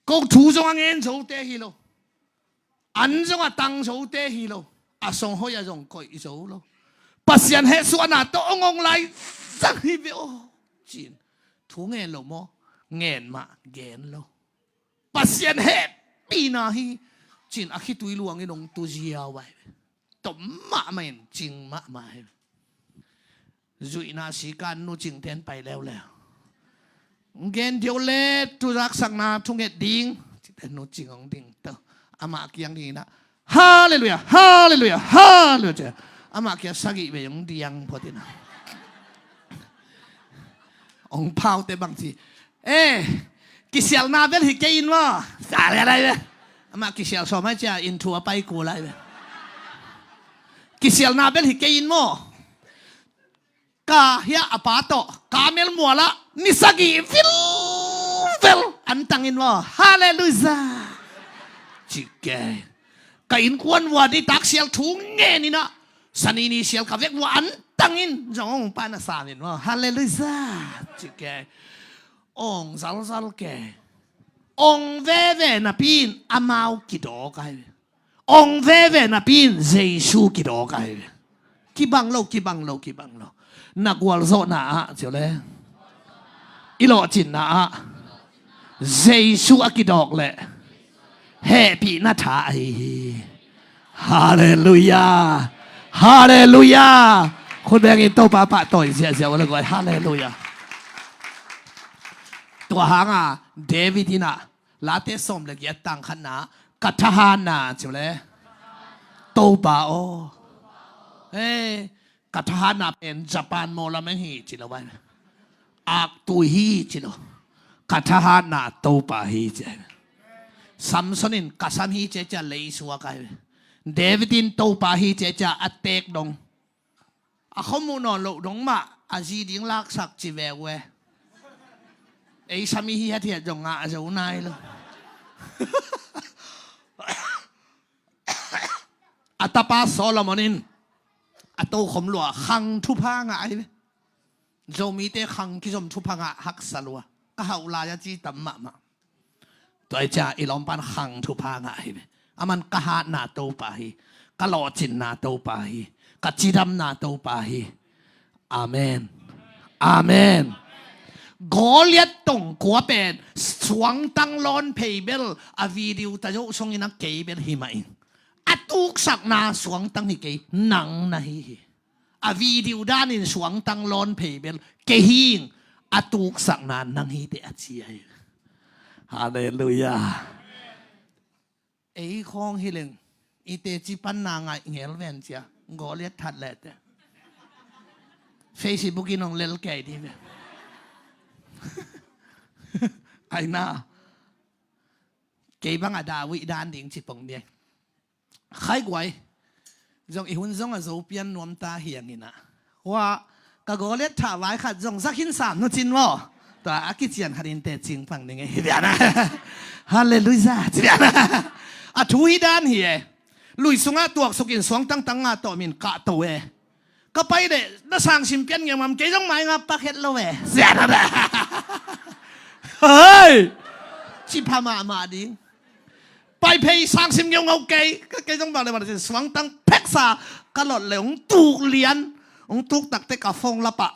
Ko thu zong a ngen zote hi lo. An zong a tang zote hi lo. A song hoih a zong koih zo lo. Pasian hehsuahna tawh hong ong lai zang hi ve aw. Cin thu ngen lo maw? Ngen mah gen lo. Pasian hehpihna hi. Cin a khitui luangin hong tu ziau ai ve. Tom mahmah in cing mahmah hi. Zuihna sikan nucingten pai leuleu. Gen deuh le tu zaksakna thunget ding. Cite nucing hong ding to. Amah kiang ding inah halleluiah, halleluiah, halleluiah. Amah kiang sagih vei hong diang phot inah. Hong phaute bangci. Eh, kisialna bel hi kei in maw? Sa le lai ve. Amah kisial sawm ai cia inn thu a pai kul lai ve. Kisialna bel hi kei in maw? ka hiah a pa tawh Karmel mualah ni sagih vilvel an tangin maw. Halleluiah. Cike. Ka innkuan vua nitak sial thu ngeninah Sani ni sial ka vek vua an tangin zong ong pana samin maw. Halleluiah. Cike. Ong zalzal ke. Ong veve napi in amau kidawk ahi ve. Ong veve napi in Jesu kidawk ahi ve. Kibang lo, kibang lo, kibang lo. Na gualzawhna ah, cio le. I lawhcinna ah Jesu a kidawk leh hehpihna tha ahi hi. Halleluiah. Halleluiah. Khut bengin Topa pahtawi ziahziah uh le guai. Halleluiah. Tua hanga David inah Late sawm le giat tang khatna, ka thahatna, cio le. Topa aw. Hei, ka thahatna pen Japan mawlam eng hi ci lo vai. Aktui hi ci lo. Ka thahatna Topa hi ci. Samson in ka sam hi ci a ci a leisuak ahi. David in Topa hi ci a ci a a teek dong. A khuamuh nawn loh dong mah a zi ding laksak ci ve uh e. Ei sam i hiathiat zong ngah a zo nai lo. A tapa Solomon in a tokhom luah khang thupha ngah ahi ve. Zomite khang kizom thupha ngah haksa lua. Ka hauh lai a ci tam mahmah. Tua i cia i lawmpan khang thupha ngah hi ve. Aman ka hatna Topa hi. Ka lawhcinna Topa hi. Ka cidamna Topa hi. Amen. Amen. Goliat tongkua pen suangtang lawn phei bel a video ta zoh sungin a kei bel hi mah in. A tuksakna suangtang hi kei, nang na hi hi. A video danin suangtang lawn phei bel kei hi ing, a tuksakna nang hi teh a ci ahi. Halleluiah. Ei khawng hi leng i teci panna ngaih ngel ven cia Goliat that leh teh Facebook in hong lel kei di ve. Aina kei bang a David dan ding ci pong di. Khai guai zong i hun zong a zo pian nuam ta hiang inah. Hua ka Goliat thah vai khat zong zakhin sam nu cin maw. Tua a kician khat in teh cing pang ning e hi biana. Halleluiah ci biana. A thu hi dan hi e. Lui sungah tuaksuk in suang tangtang nga tawh min kah to e. Ka pai leh na sangsim pian ngiamngiam kei zong mai nga pak het lo e. Siana da. Hei. Ci pha mahmah ding. Pai phei sangsim ngeungau kei, ka kei zong bang le bang le sin suangtang pheksa ka lot le hong tuk lian, hong tuk takte ka phone lapah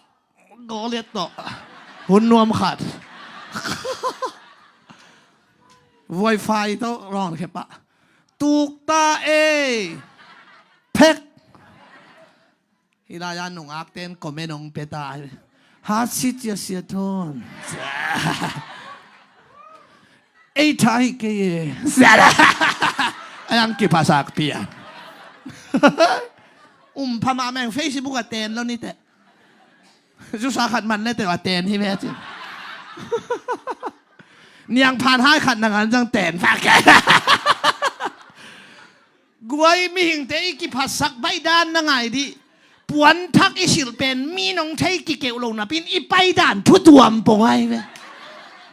Goliat tawh hun nuam khat. Wifi tawh rawn khepah tuk ta ei. Phek. Hih lai-a nungakten comment hong pia ta. Hat sit cia sia thon. Ei tha hi kei e. Ai ang kiphasak pian. Um pha mahmah ing, Facebook a ten lo ni teh. Zusa khat man le teh a ten hi ve cin. Niang phan hai khat nangan zang ten vak. Guai mihingte i kiphatsak baihdan na ngai dih. Puanthak i silh pen mi nong thei kikeuh lo napin i paidan thutuam pong ai ve.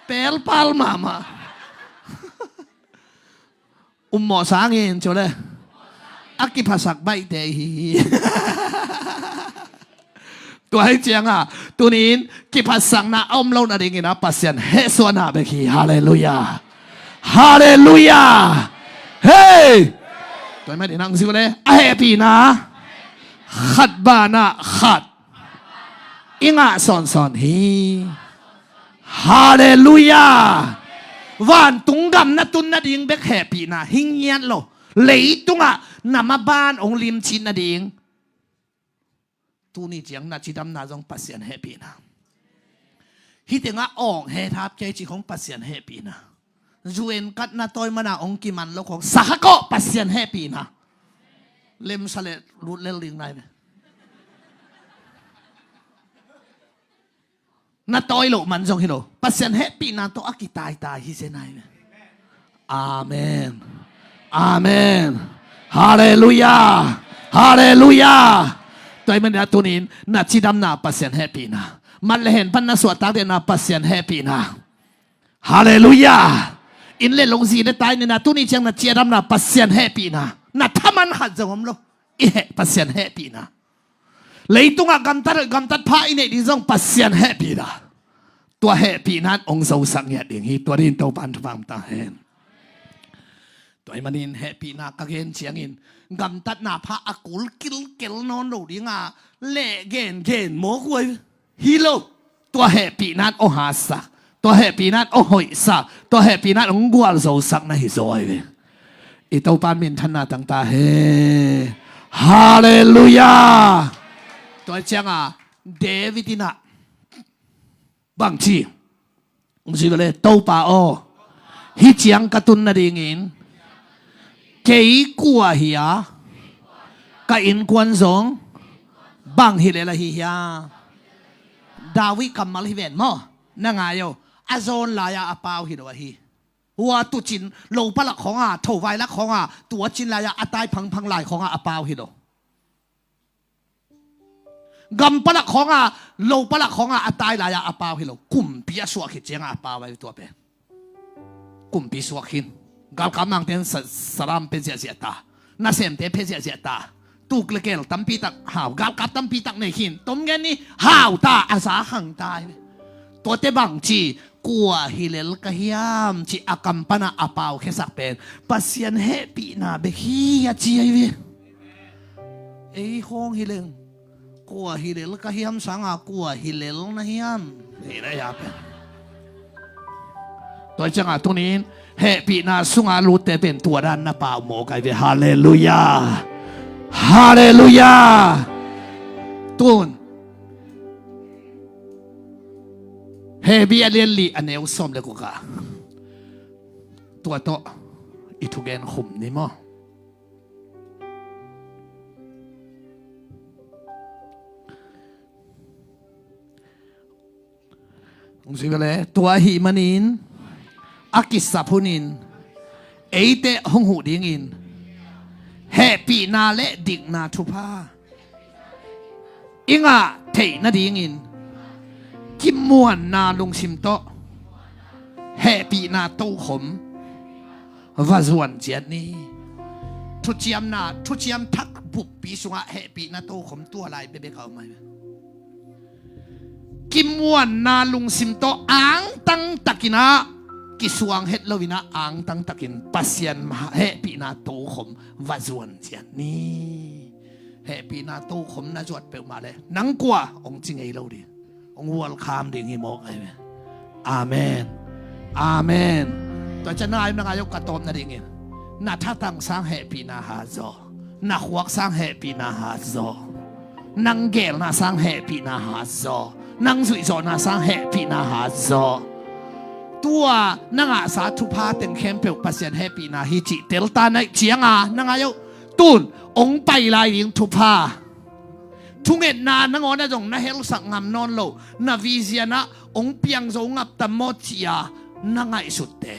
Pelpal mahmah. Ummawh sangin cu le a kiphatsak baihte hi. Tua hi cianga tunin kiphatsakna a om lo nadingin a Pasian hehsuahna bek hi. Halleluiah. Halleluiah. Hei. Tua hi manin ang ziu le a hehpihna khat banah khat i ngah sawnsawn hi. Halleluiah. Vantung gam na tun nading bek hehpihna hi ngiat lo. Leitungah na maban hong limcin nading tuni ciang na cidamna zong Pasian hehpihna. Hih tengah awng hethap kei cih khong Pasian hehpihna. U N card na tawi mana hong kiman lo khong sakha kawh Pasian hehpihna. Lemsa le lut lel ding nai ve. Na tawi loh man zong hi lo. Pasian hehpihna tawh a kitaitai hi se nai ve. Amen. Amen. Halleluiah. Halleluiah. Tua ahih manin ah tuni-in na cidamna Pasian hehpihna, mat le hen pan na suahtak dingna Pasian hehpihna. Halleluiah. Inn le lo, zi le ta i neihna, tuni ciang na cidamna Pasian hehpihna. Na thaman khat zong om lo. I heh Pasian hehpihna. Leitungah gamtat hoih gamtat pha i neih ding zong Pasian hehpihna. Tua hehpihna in hong zosak ngiat ding hi. Tua dingin Topa in thupha hong pia ta hen. Tua ahih manin hehpihna ka gen ciangin gamtatna pha a kul kilkel nawn lo dinga leh gengen mawk uh ahi hi lo. Tua hehpihna in hong hatsak, tua hehpihna in hong hoihsak, tua hehpihna in hong gualzosak na hi zaw ahi ve. I Topa in minthanna tang ta hen. Halleluiah. Tua cianga David in ah bangci, hong ci ve le, Topa aw, hih ciang ka tun nadingin kei kua hi a, ka innkuan zong bang hi lel ahi hiam? David kammal hi ven maw? Na ngai aw, a zawn lai-a a pau hi lo ahi. Hua tucin lo palak khawnga, thovailak khawnga, tuacin lai-a a tai phangphang lai khawnga a pau hi lo. Gam palak khawnga, lo palak khawnga a tai lai-a a pau hi lo. Kumpi a suah khit cianga a pau ahi tua pen. Kumpi suak khin. Galkap mangte in sa-, salam pia ziahziah ta. Nasemte pia ziahziah ta. Tuk le kel tampi tak hau. Galkap tampi tak nei khin. Tom gen ni hau ta, a za khang ta hi. Tuate bangci, kua hi lel ka hiam ci a kam pana a paukhiasak pen Pasian hehpihna bek hi a ci ahi ve. Ei khawng hi leng kua hi lel ka hiam sanga kua hi lel na hiam? Hi na hi a pen. Tua cianga tuni-in hehpihna sunga lutte pen tua dan na pau mawk ahi ve. Halleluiah. Halleluiah. Tun Hebru a lian li a neu sawm le guk ah tua tawh i thugen khum ni maw? Hong ci ve le, tua ahih manin a kisap hunin eite hong huh dingin hehpihna le dikna thupha i ngah theih nadingin kimuanna lungsim tawh hehpihna tokhom va zuan ciat ni. Thuciamna, thuciam thak buppi sungah hehpihna tokhom tua lai bekbek a om ahi. Kimuanna lungsim tawh angtang takin ah kisuang het loin ah angtang takin Pasian hehpihna tokhom va zuan ciat ni. Hehpihna tokhom na zuat peuhmah le nang kua hong ci ngei lo ding, hong welcome ding hi mawk ahi ve. Amen. Amen. Tua ciang na ngai, na ngai aw, ka tawp nadingin na thatang sang hehpihna hat zaw. Na khuak sang hehpihna hat zaw. Nang gelna sang hehpihna hat zaw. Nang zuihzawhna sang hehpihna hat zaw. Tua na ngahsa thupha teng khempeuh Pasian hehpihna hi cih telta na hih cianga na ngai aw, tun hong pai lai ding thupha. Thungetna nangawn ah zong na helsak ngam nawn lo, na vision ah hong piang zo ngap tam maw ci-a na ngaihsutte,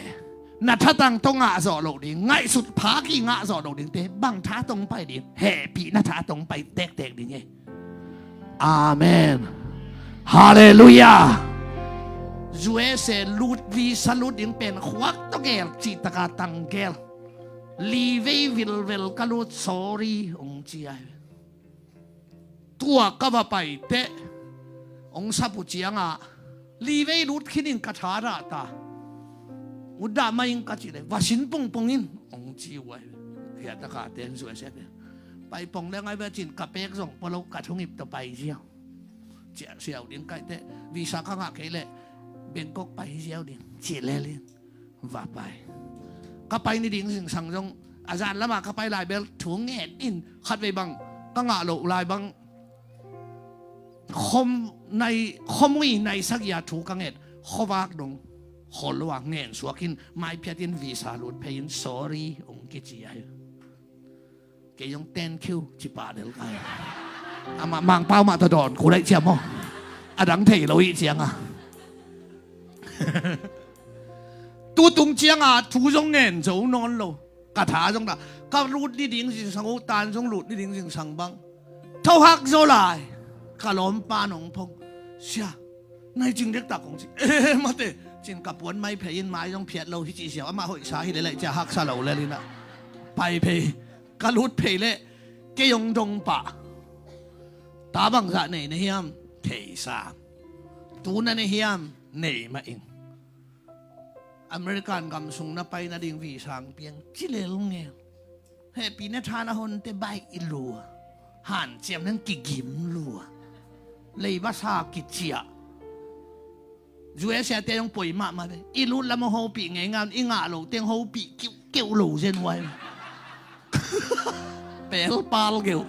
na thatang tawh ngah zawh loh ding, ngaihsut pha ki ngah zawh loh dingte bang tha tawh hong pai ding? Hehpihna tha tawh hong pai tektek ding hi. Amen. Halleluiah. U S A lut, visa lut ding pen khuak tawh gel cih taka tang gel. Li vei vilvel ka lut, sorry hong ci ahi. Tua ka va pai teh hong sap uh cianga li vei lut khinin ka tha dah ta. Ut dah mah ing ka cih leh va sin pongpong in hong ci uh ahi. Hiah taka ten suaisiate pai pong leng ahi ve cin ka pek zong pua lo, ka thungip tawh pai ziau. Ciah siau ding kaih teh visa ka ngah kei leh Bangkok pai ziau ding cih lel in va pai. Ka pai ni ding zingsang zong a zan lama ka pai lai bel thu ngen in khatvei bang ka ngah loh lai bang khom nai, khom ui nai sagih a thu ka nget, khuavak dong khol lo a ngen suak in maiphiat in visa lut phei in sorry hong kici ahi. Kei zong thank you ci pah lel kai. Amah Mangpau mah tawh dawn kul aih ciam aw. A dang thei lo ih cianga tutung cianga thu zong ngen zo nawn lo. Ka tha zong dah ka lut ni ding zingsang uh, tan zong lut ni ding zingsang bang. Tho hak zaw lai. Ka lawmpa nong phong. Sia, nai cing dek tak kong ci. Eh, mate. Cin ka puan mai phei in mai zong phiat lo hi ci siau. Amah hoihsa hi lelai cia haksa lo lel inah pai phei. Ka lut phei leh kei hong dong pah. Ta bangzah nei na hiam? Theisa. Tu na nei hiam? Nei mah ing. American gam sung na pai nading visa hong piang ci lel ngel. Hehpihna than a honte baih i lua. Hanciam nang kigim lua. Leibasa kiciah. U S A te hong poi mahmah ve. I lut lam hong hopih ngeingai un, i ngah lo teng hopih kiuhkeuh lo zen uai. Pelpal geuh.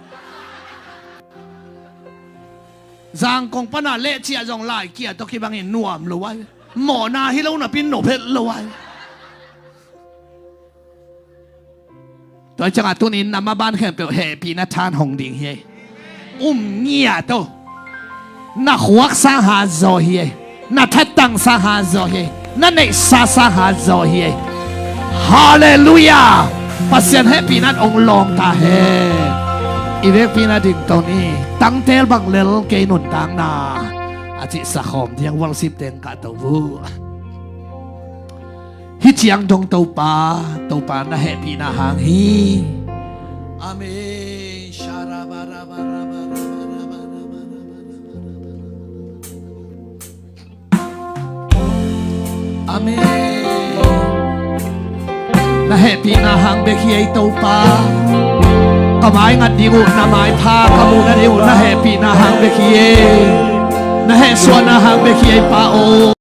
Zangkong pana lehciah zong laikia tawh kibangin nuam lo ai. Mawhna hi lo napin nop het lo ai. Tua ciangah tunin na maban khempeuh hehpihna than hong ding hi ei. Um ngiat o. Na khuak sang hat zaw hi ei. Na thattang sang hat zaw hi ei. Na neihsa sang hat zaw hi ei. Halleluiah. Pasian hehpihna in hong lawng ta hen. I vekpi na dingto ni. Tangtel bang lel kei nuntakna a cihsa khawm diang worship teng kahto uh. Hih ciang dong Topa, Topa na hehpihna hang hi. Amen. Amen. Na hehpihna hang bek hi ei Topa. Ka mai ngat ding uh, na maipha ka muh nading uh, na hehpihna hang bek hi ei. Na hehsuahna hang bek hi ei Pa aw.